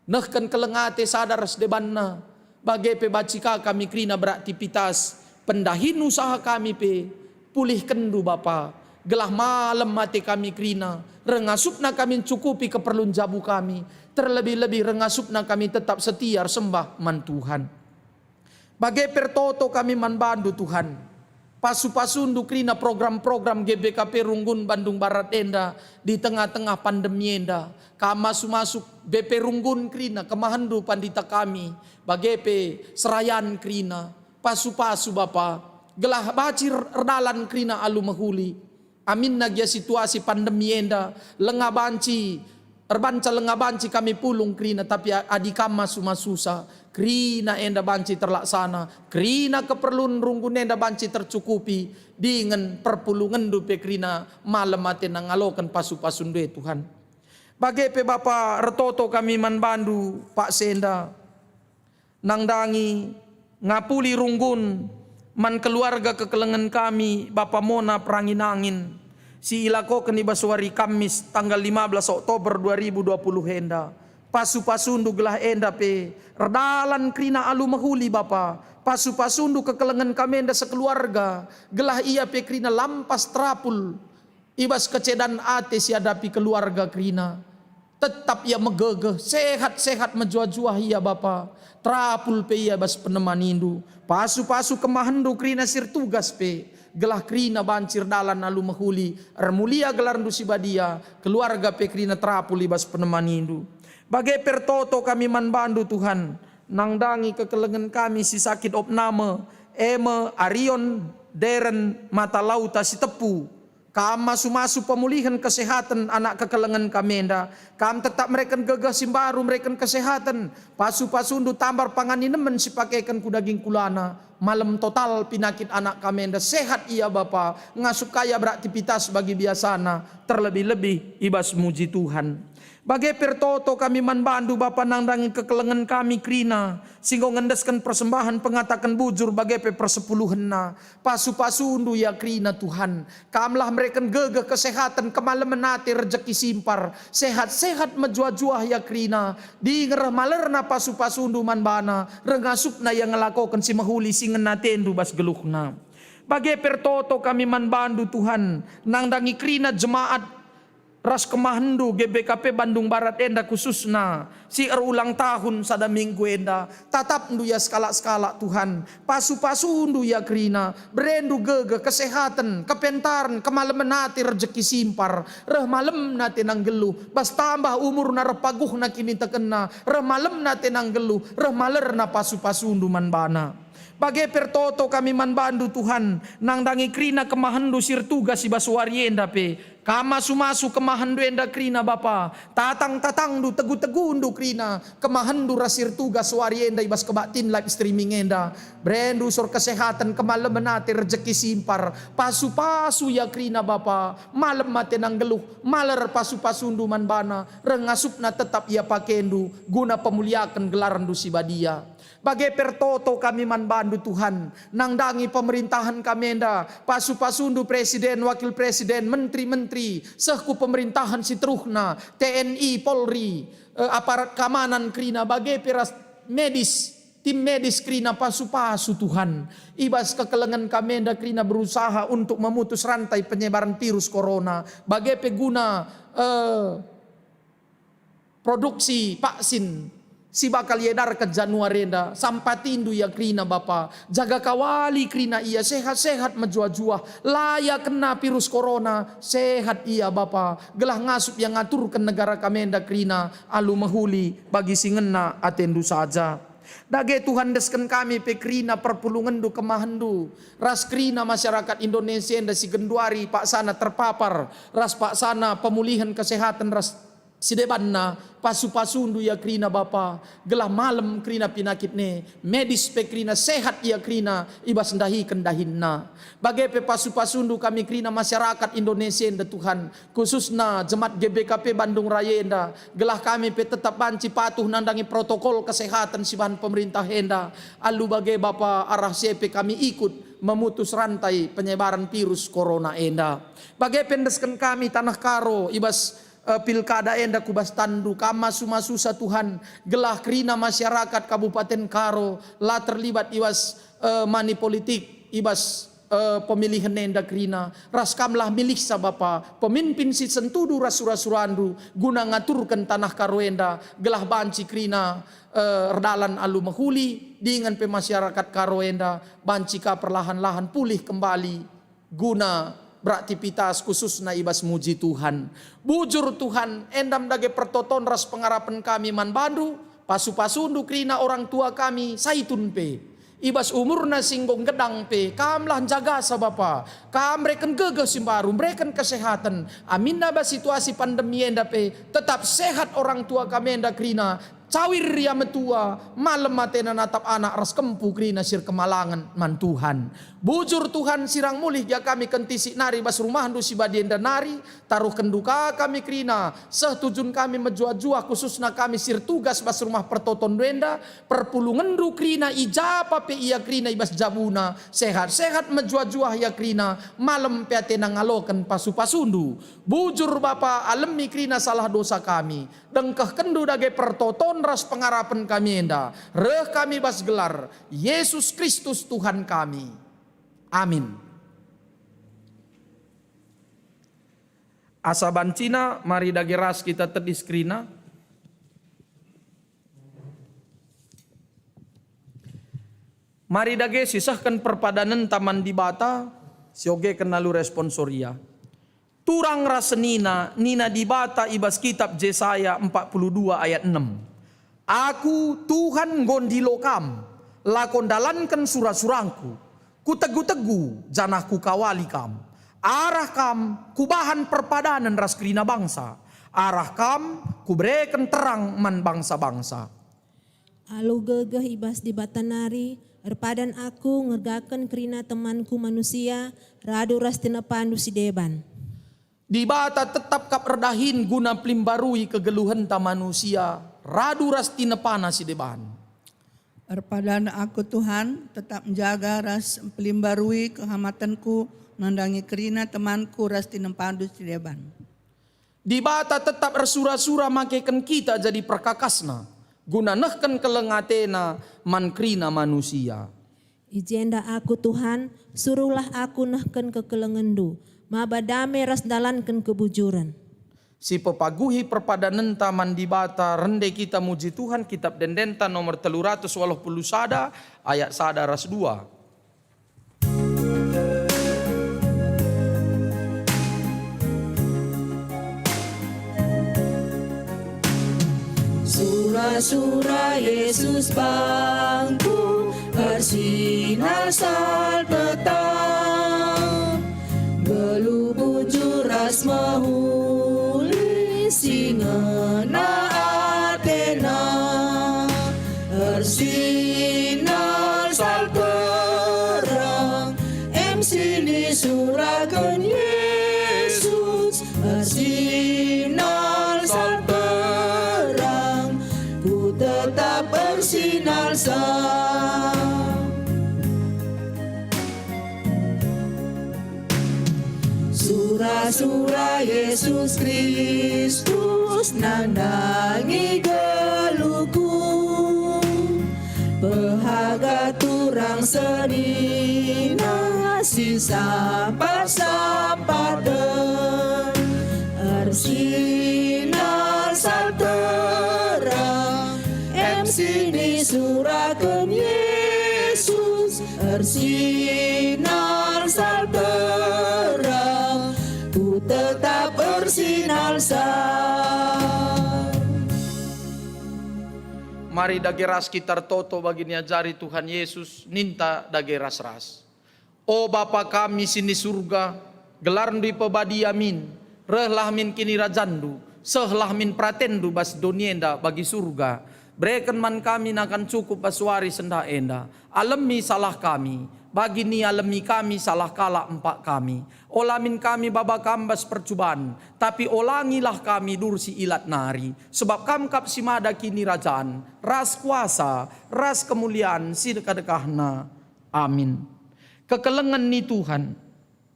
nehken keleng ate sada ras debanna. Bage pe banci ka kami kerina beraktivitas, pendahin usaha kami pe, pulihkenndu, Bapa. Gelah malem ate kami kerina, reh ngasupna kami ncukupi keperlun jabu kami, terlebih-lebih reh ngasupna kami tetap setia ersembah man Tuhan. Bage pe ertoto kami man bandu, Tuhan. Pasu-pasundu kerina program-program G B K P Runggun Bandung Barat enda di tengah-tengah pandemi enda. Kam masu-masu B P Runggun kerina, kemahenndu pandita kami, bage pe serayan kerina. Pasu-pasu, Bapa, gelah banci er-, erdalan kerina alu mehuli. Aminna gia situasi pandemi enda, langa banci, erbanca langa banci kami pulung kerina, tapi a-, adi kam masu-masusa, kerina enda banci terlaksana, kerina keperlun runggun enda banci tercukupi, dingen perpulungenndu pe kerina malem atena ngaloken pasu-pasundu e, Tuhan. Bage pe, Bapa, ertoto kami man bandu paksa enda. Nandangi, ngapuli runggun man keluarga kekelengen kami, Bapa Mona Perangin-angin, si ilakoken i bas wari Kamis tanggal lima belas Oktober dua ribu dua puluh enda. Pasu-pasundu gelah enda pe erdalan kerina alu mehuli, Bapa. Pasu-pasundu kekelengen kami enda sekeluarga, gelah ia pe kerina lampas terapul i bas kecedan ate si iadapi keluarga kerina. Tetap ia megegeh, sehat-sehat mejuah-juah ia, Bapa. Terapul pe ia bas penemanindu. Pasu-pasu kemahenndu kerina si ertugas pe, gelah kerina banci erdalan alu mehuli, ermulia gelarndu si badia, keluarga pe kerina terapul i bas penemanindu. Bage pe ertoto kami man bandu, Tuhan, nandangi kekelengen kami si sakit opname, e me Arion Deren Mata Lauta Sitepu. Kam masu-masu pemulihen kesehaten anak kekelengen kami enda. Kam tetap mereken gegeh si mbaru, mereken kesehaten. Pasu-pasundu tambar pangan inemen si pakeken ku daging kulana. Malem total pinakit anak kami enda, sehat ia, Bapa, ngasup ka ia beraktivitas bagi biasana, terlebih-lebih i bas muji Tuhan. Bage pe ertoto kami man bandu, Bapa, nandangi kekelengen kami kerina, si enggo ngendesken persembahen pengataken bujur bage pe persepuluhenna. Pasu-pasundu ia kerina, Tuhan. Kamlah mereken gegeh, kesehaten, kemalemen ate, rejeki si mpar. Sehat-sehat mejuah-juah ia kerina. Dingen reh malerna pasu-pasundu man bana, reh ngasupna ia ngelakoken si mehuli si ngena atendu bas geluhna. Bage pe ertoto kami man bandu, Tuhan, nandangi kerina jemaat ras kemahenndu G B K P Bandung Barat enda khususna, si erulang tahun sada minggu enda. Tatapndu ia sekalak-sekalak, Tuhan. Pasu-pasundu ia kerina. Berendu gegeh, kesehaten, kepentaren, kemalemen ate, rejeki si mpar. Reh malemna ate nanggeluh. Bas tambah umurna reh paguhna kinitekenna. Reh malemna ate nanggeluh. Reh malerna pasu-pasundu man bana. Bage pe ertoto kami man bandu, Tuhan, nandangi kerina kemahenndu si ertugas i bas wari enda pe. Kam masu-masu kemahenndu enda kerina, Bapa. Tatang-tatangndu, tegu-tegundu kerina, kemahenndu ras si ertugas wari enda i bas kebaktin live streaming enda. Berendu sor kesehaten, kemalemen ate, rejeki si mpar. Pasu-pasu ia kerina, Bapa. Malem ate nanggeluh, maler pasu-pasundu man bana, reh ngasupna tetap ia pakendu, guna pemuliaken gelarndu si badia. Bage pe ertoto kami man bandu, Tuhan, nandangi pemerintahen kami enda, pasu-pasundu presiden, wakil presiden, menteri-menteri, seh ku pemerintahen si teruhna, T N I, Polri, eh, aparat keamanan kerina, bage pe ras medis, Tim medis kerina pasu-pasu Tuhan, i bas kekelengen kami enda kerina berusaha untuk memutus rantai penyebaran virus corona, bage pe guna, eh, produksi vaksin si bakal iedarken Januari enda, sampatindu ia kerina Bapa, jaga kawali kerina ia sehat-sehat mejuah-juah, la ia kena virus corona, sehat ia Bapa, gelah ngasup ia ngaturken negara kami enda kerina alu mehuli bagi si ngena atendu saja. Dage Tuhan, endesken kami pe kerina perpulungenndu kemahendu, ras kerina masyarakat Indonesia enda si genduari paksana terpapar, ras paksana pemulihen kesehatan ras si debanna, pasu-pasundu ia kerina Bapa, gelah malem kerina pinakit ne, medis pe kerina sehat ia kerina i bas ndahiken dahinna. Bage pe pasu-pasundu kami kerina masyarakat Indonesia enda Tuhan, khususna jemaat G B K P Bandung Raya enda, gelah kami pe tetap banci patuh nandangi protokol kesehatan si bahan pemerintah enda. Alu bage Bapa, arah si e pe kami ikut memutus rantai penyebaran virus corona enda. Bage pe endesken kami Tanah Karo i bas, eh, pilkada enda ku bas tanNdu. Kam masu-masusa Tuhan, gelah kerina masyarakat Kabupaten Karo la terlibat i bas, eh, money politik, i bas, eh, pemilihen enda kerina. Ras Kamlah milihsa Bapa, pemimpin si sentudu ras sura-suraNdu guna ngaturken Tanah Karo enda, gelah banci kerina, eh, erdalan alu mehuli, dingen pe masyarakat Karo enda banci ka perlahan-lahan pulih kembali guna beraktivitas khususna i bas muji Tuhan. Bujur Tuhan, enda me dage pertoton ras pengarapen kami man baNdu, pasu-pasundu kerina orang tua kami Saitun pe. I bas umurna si enggo nggedang pe, Kamlah njagasa Bapa. Kam mereken gegeh si mbaru, mereken kesehaten. Aminna bas situasi pandemi enda pe, tetap sehat orang tua kami enda kerina. Cawir ia metua, malem atena natap anak ras kempu kerina si erkemalangen man Tuhan. Bujur Tuhan, sirang mulih gia kami kentisik nari bas rumahNdu si badia enda nari, taruhkenNdu ka kami kerina, seh tujun kami mejuah-juah, khususna kami si ertugas bas rumah pertotonNdu enda, perpulungenNdu kerina i ja pe ia kerina i bas jabuna, sehat-sehat mejuah-juah ia kerina, malem pe atena ngaloken pasu-pasuNdu. Bujur Bapa, alemi kerina salah dosa kami. DengkehkenNdu dage pertoton ras pengarapen kami enda. Reh kami bas gelar Yesus Kristus Tuhan kami. Amin. Asa bancina, mari dage ras kita tedis kerina. Mari dage sisehken perpadanenta man Dibata, siogeken alu responsoria. Turang ras senina, nina Dibata i bas kitab Jesaya empat puluh dua ayat enem, "Aku, Tuhan, enggo ndilo kam, lako ndalanken sura-surangKu. Kutegu-tegu, janah Kukawali kam. Arah kam Kubahan perpadanen ras kerina bangsa, arah kam Kubereken terang man bangsa-bangsa." Alu gegeh i bas Dibata nari, erpadan aku ngergaken kerina temanku manusia, radu ras tinepandu si deban. Dibata tetap kap erdahin guna pelimbarui kegeluhenta manusia, radu ras tinepana si deban. Erpadan aku, Tuhan, tetap njaga ras pelimbarui kehamatenku nandangi kerina temanku ras tinepandu si deban. Dibata tetap ersura-sura makeken kita jadi perkakasNa, guna nehken keleng ateNa man kerina manusia. I jenda aku, Tuhan, suruhlah aku nehken kekelengenNdu, maba dame ras ndalanken kebujuren. Sipepaguhi perpadanenta man Dibata, rende kita muji Tuhan, Kitab Ende-Endenta nomor telu ratus waluh puluh sada, ayat sada ras dua. Sura-sura Yesus bangku ersinar salpetak, nggeluh bujur ras mehuli si ngena atena. Ersinar salperang, em si nisuraken Yesus. Ersinar salperang, ku tetap ersinarsa. Sura-sura Yesus Kristus nandangi geluhku. Senina si sampah-sampahen, ersinar saltera, em si nisuraken Jesus, ersinar saltera, ku tetap ersinar sa. Mari dage ras kita ertoto bagi niajari Tuhan Yesus, ninta dage ras-ras. O Bapa kami si ni Surga, gelarNdu ipebadia min, rehlah min kinirajanNdu, sehlah min peratenNdu bas doni enda bagi Surga. Bereken man kami nakan cukup bas wari sendah enda. Alemi salah kami, bagi nialemi kami salah kalak empak kami. Ola min kami baba Kam bas percuban, tapi olangilah kami dur si ilat nari, sebab Kam kap si mada kinirajan, ras kuasa, ras kemulian si dekah-dekahna. Amin. Kekelengen ni Tuhan.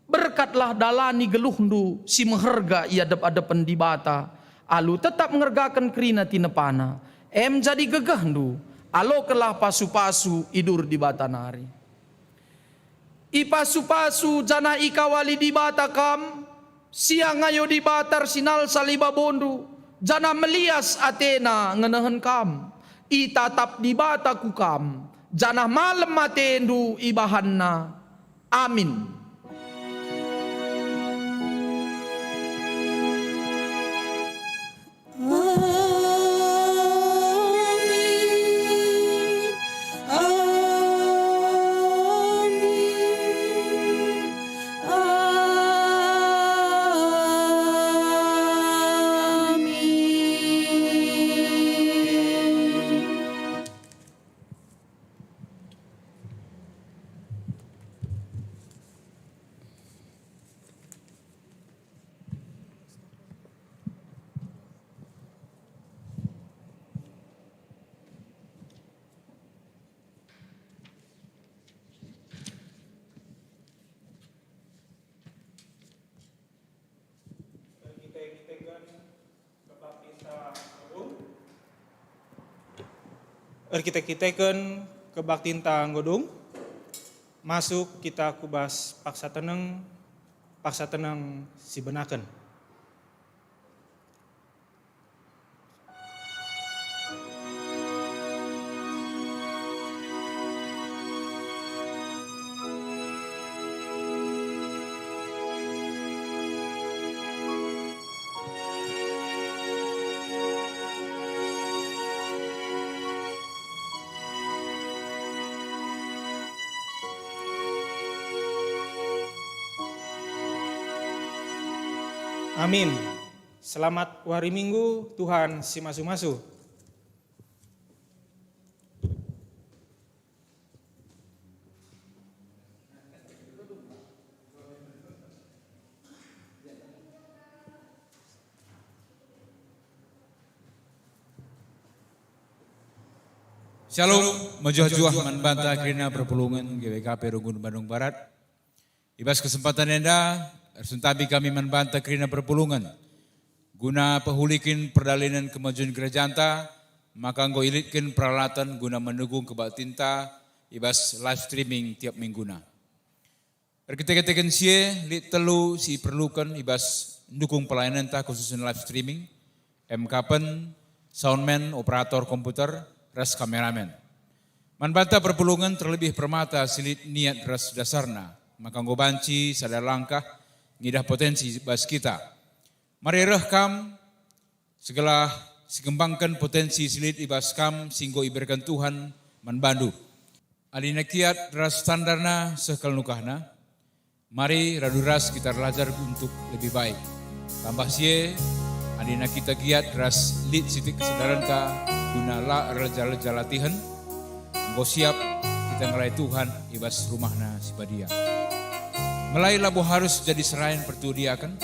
Berkatlah dalani geluhndu si meherga i adep-adepen Dibata, alu tetap ngergaken kerina tinepana. Em jadi gegehndu, alokenlah pasu-pasu i dur Dibata nari. Ipasu-pasu janah ikawali Dibata kam, siang ayo Dibata ersinalsal i babondu, janah melias ateNa ngenehen kam. Itatap Dibata ku kam, janah malem atendu ibahanNa. Amin. Amin. Amin. Amin. Erkite-kiteken kebaktinta enggo dung, masuk kita ku bas paksa teneng, paksa teneng si benaken. Amin. Selamat wari Minggu, Tuhan si masu-masu. Shalom, mejuah-juah man banta kerina perpulungen G W K P Runggun Bandung Barat. I bas kesempatan enda, ersentabi kami man banta kerina perpulungen, guna pehuliken perdalanen kemajun gerejanta, maka enggo ilitken peralatan guna mendukung kebaktinta i bas live streaming tiap mingguna. Erkite-kiteken si e, lit telu si iperluken i bas ndukung pelayanenta khususen live streaming, M K pen, soundman, operator komputer, ras kameramen. Man banta perpulungen terlebih permata si lit niat ras dasarna, maka enggo banci sada langkah ngidah potensi bas kita. Mari reh kam, segelah sikembangken potensi si lit i bas kam si enggo ibereken Tuhan man bandu. Adina kiat ras standarna seh kal nukahna, mari radu ras kita erlajar untuk lebih baik. Tambah si e, adina kita giat ras lit sitik kesadarenta guna la erleja-leja latihen, enggo siap kita ngelai Tuhan i bas rumahNa si badia. Ngelai labo harus jadi serayan pertua diaken,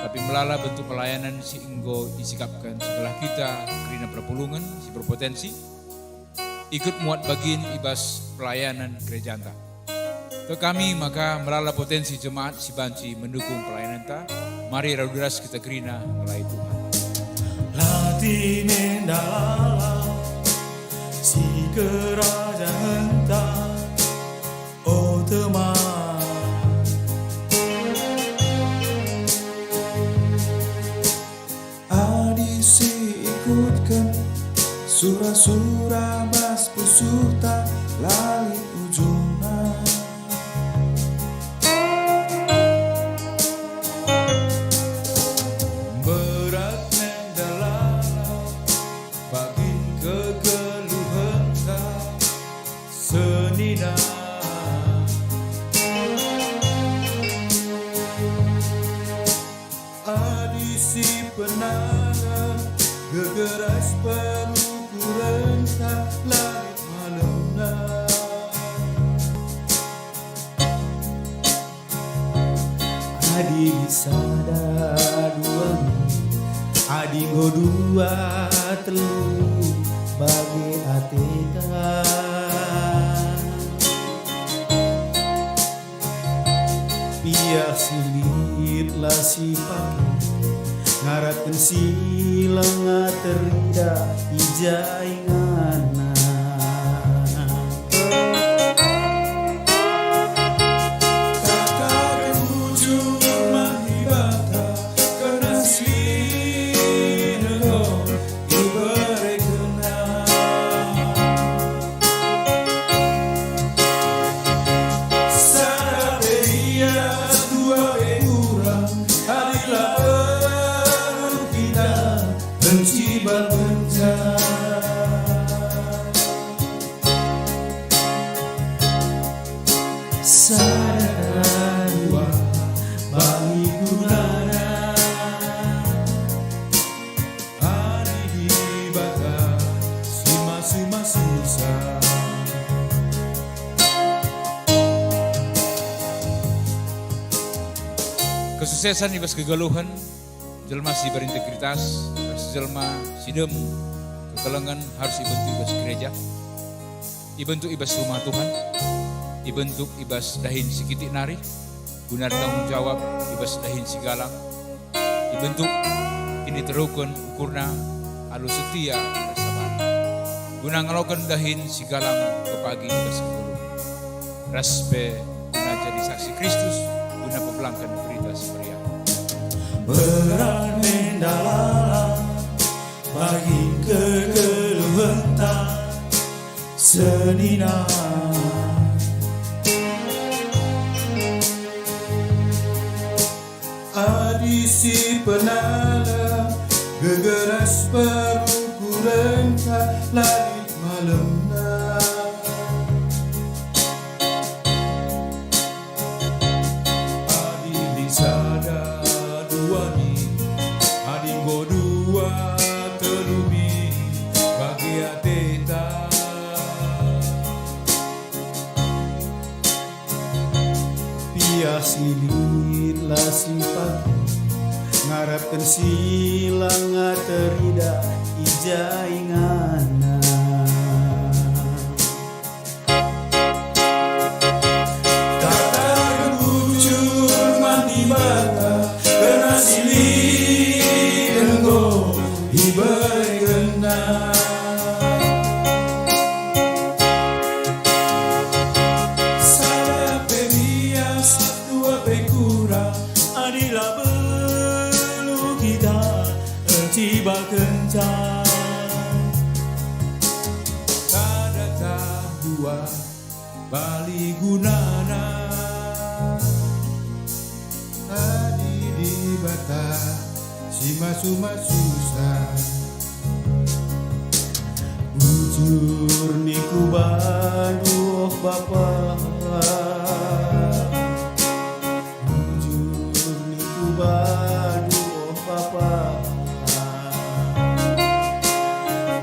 tapi melala bentuk pelayanan si enggo isikapken segelah kita kerina perpulungen si berpotensi ikut muat bagin i bas pelayanan gerejanta. Tek kami maka melala potensi jemaat si banci mendukung pelayananta, mari radu ras kita kerina ngelai Tuhan. Latih menda lalap si kerajanta. teman. Adi siikutken sura-sura bas pusuhta, la lit ujungna. Berat me ndalanken bagin kegeluhenta senina. Adi sipenangen gegeras perukurenta, la lit malemna. Adi lit sada dua, adi enggo dua telu bage ateta. Piah si lit la sipake, ngarapken si langa teridah i ja inganna. Kataken bujur man Dibata, kerna si lit enggo iberekenNa. Sada pe bias, dua pe kurang, adi la perlu kita ercibalkenca. Sada dua bali gunana. Adi Dibata si masu-masusa. Kesusesan i bas kegeluhen, jelma si berintegritas, ras jelma si dem kekelengen harus ibentuk i bas gereja, ibentuk i bas rumah Tuhan, ibentuk i bas dahin si kitik nari, guna ertanggung jawab i bas dahin si galang, ibentuk kiniteruken ukurna alu setia ras sabar, guna ngaloken dahin si galang pepagi i bas kegeluhen, ras pe guna jadi saksi Kristus, guna pebelangken Berita Si Meriah. Berat me ndalanken bagin kegeluhenta senina. Adi sipenangen gegeras perukurenta, la lit malemna. Adi lit sada dua nina, adi enggo dua telu nina, bage ateta. Piah si lit la sipake, ngarapken si langa teridah i ja inganna. Kataken bujur man Dibata, kerna si lit enggo iberekenNa. Sada pe bias, dua pe kurang, adi la perlu kita ercibalkenca. Sada tah dua bali gunana. Adi Dibata si masu-masusa. Bujur nina bandu, oh Bapa. Bujur nina bandu, oh Bapa.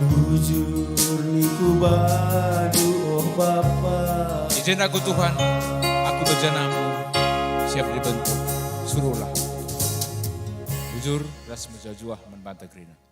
Bujur nina bandu, oh Bapa. I jenda aku Tuhan, aku bejanamu, siap dibentuk. Suruhlah. Bujur ras mejuah-juah man banta kerina.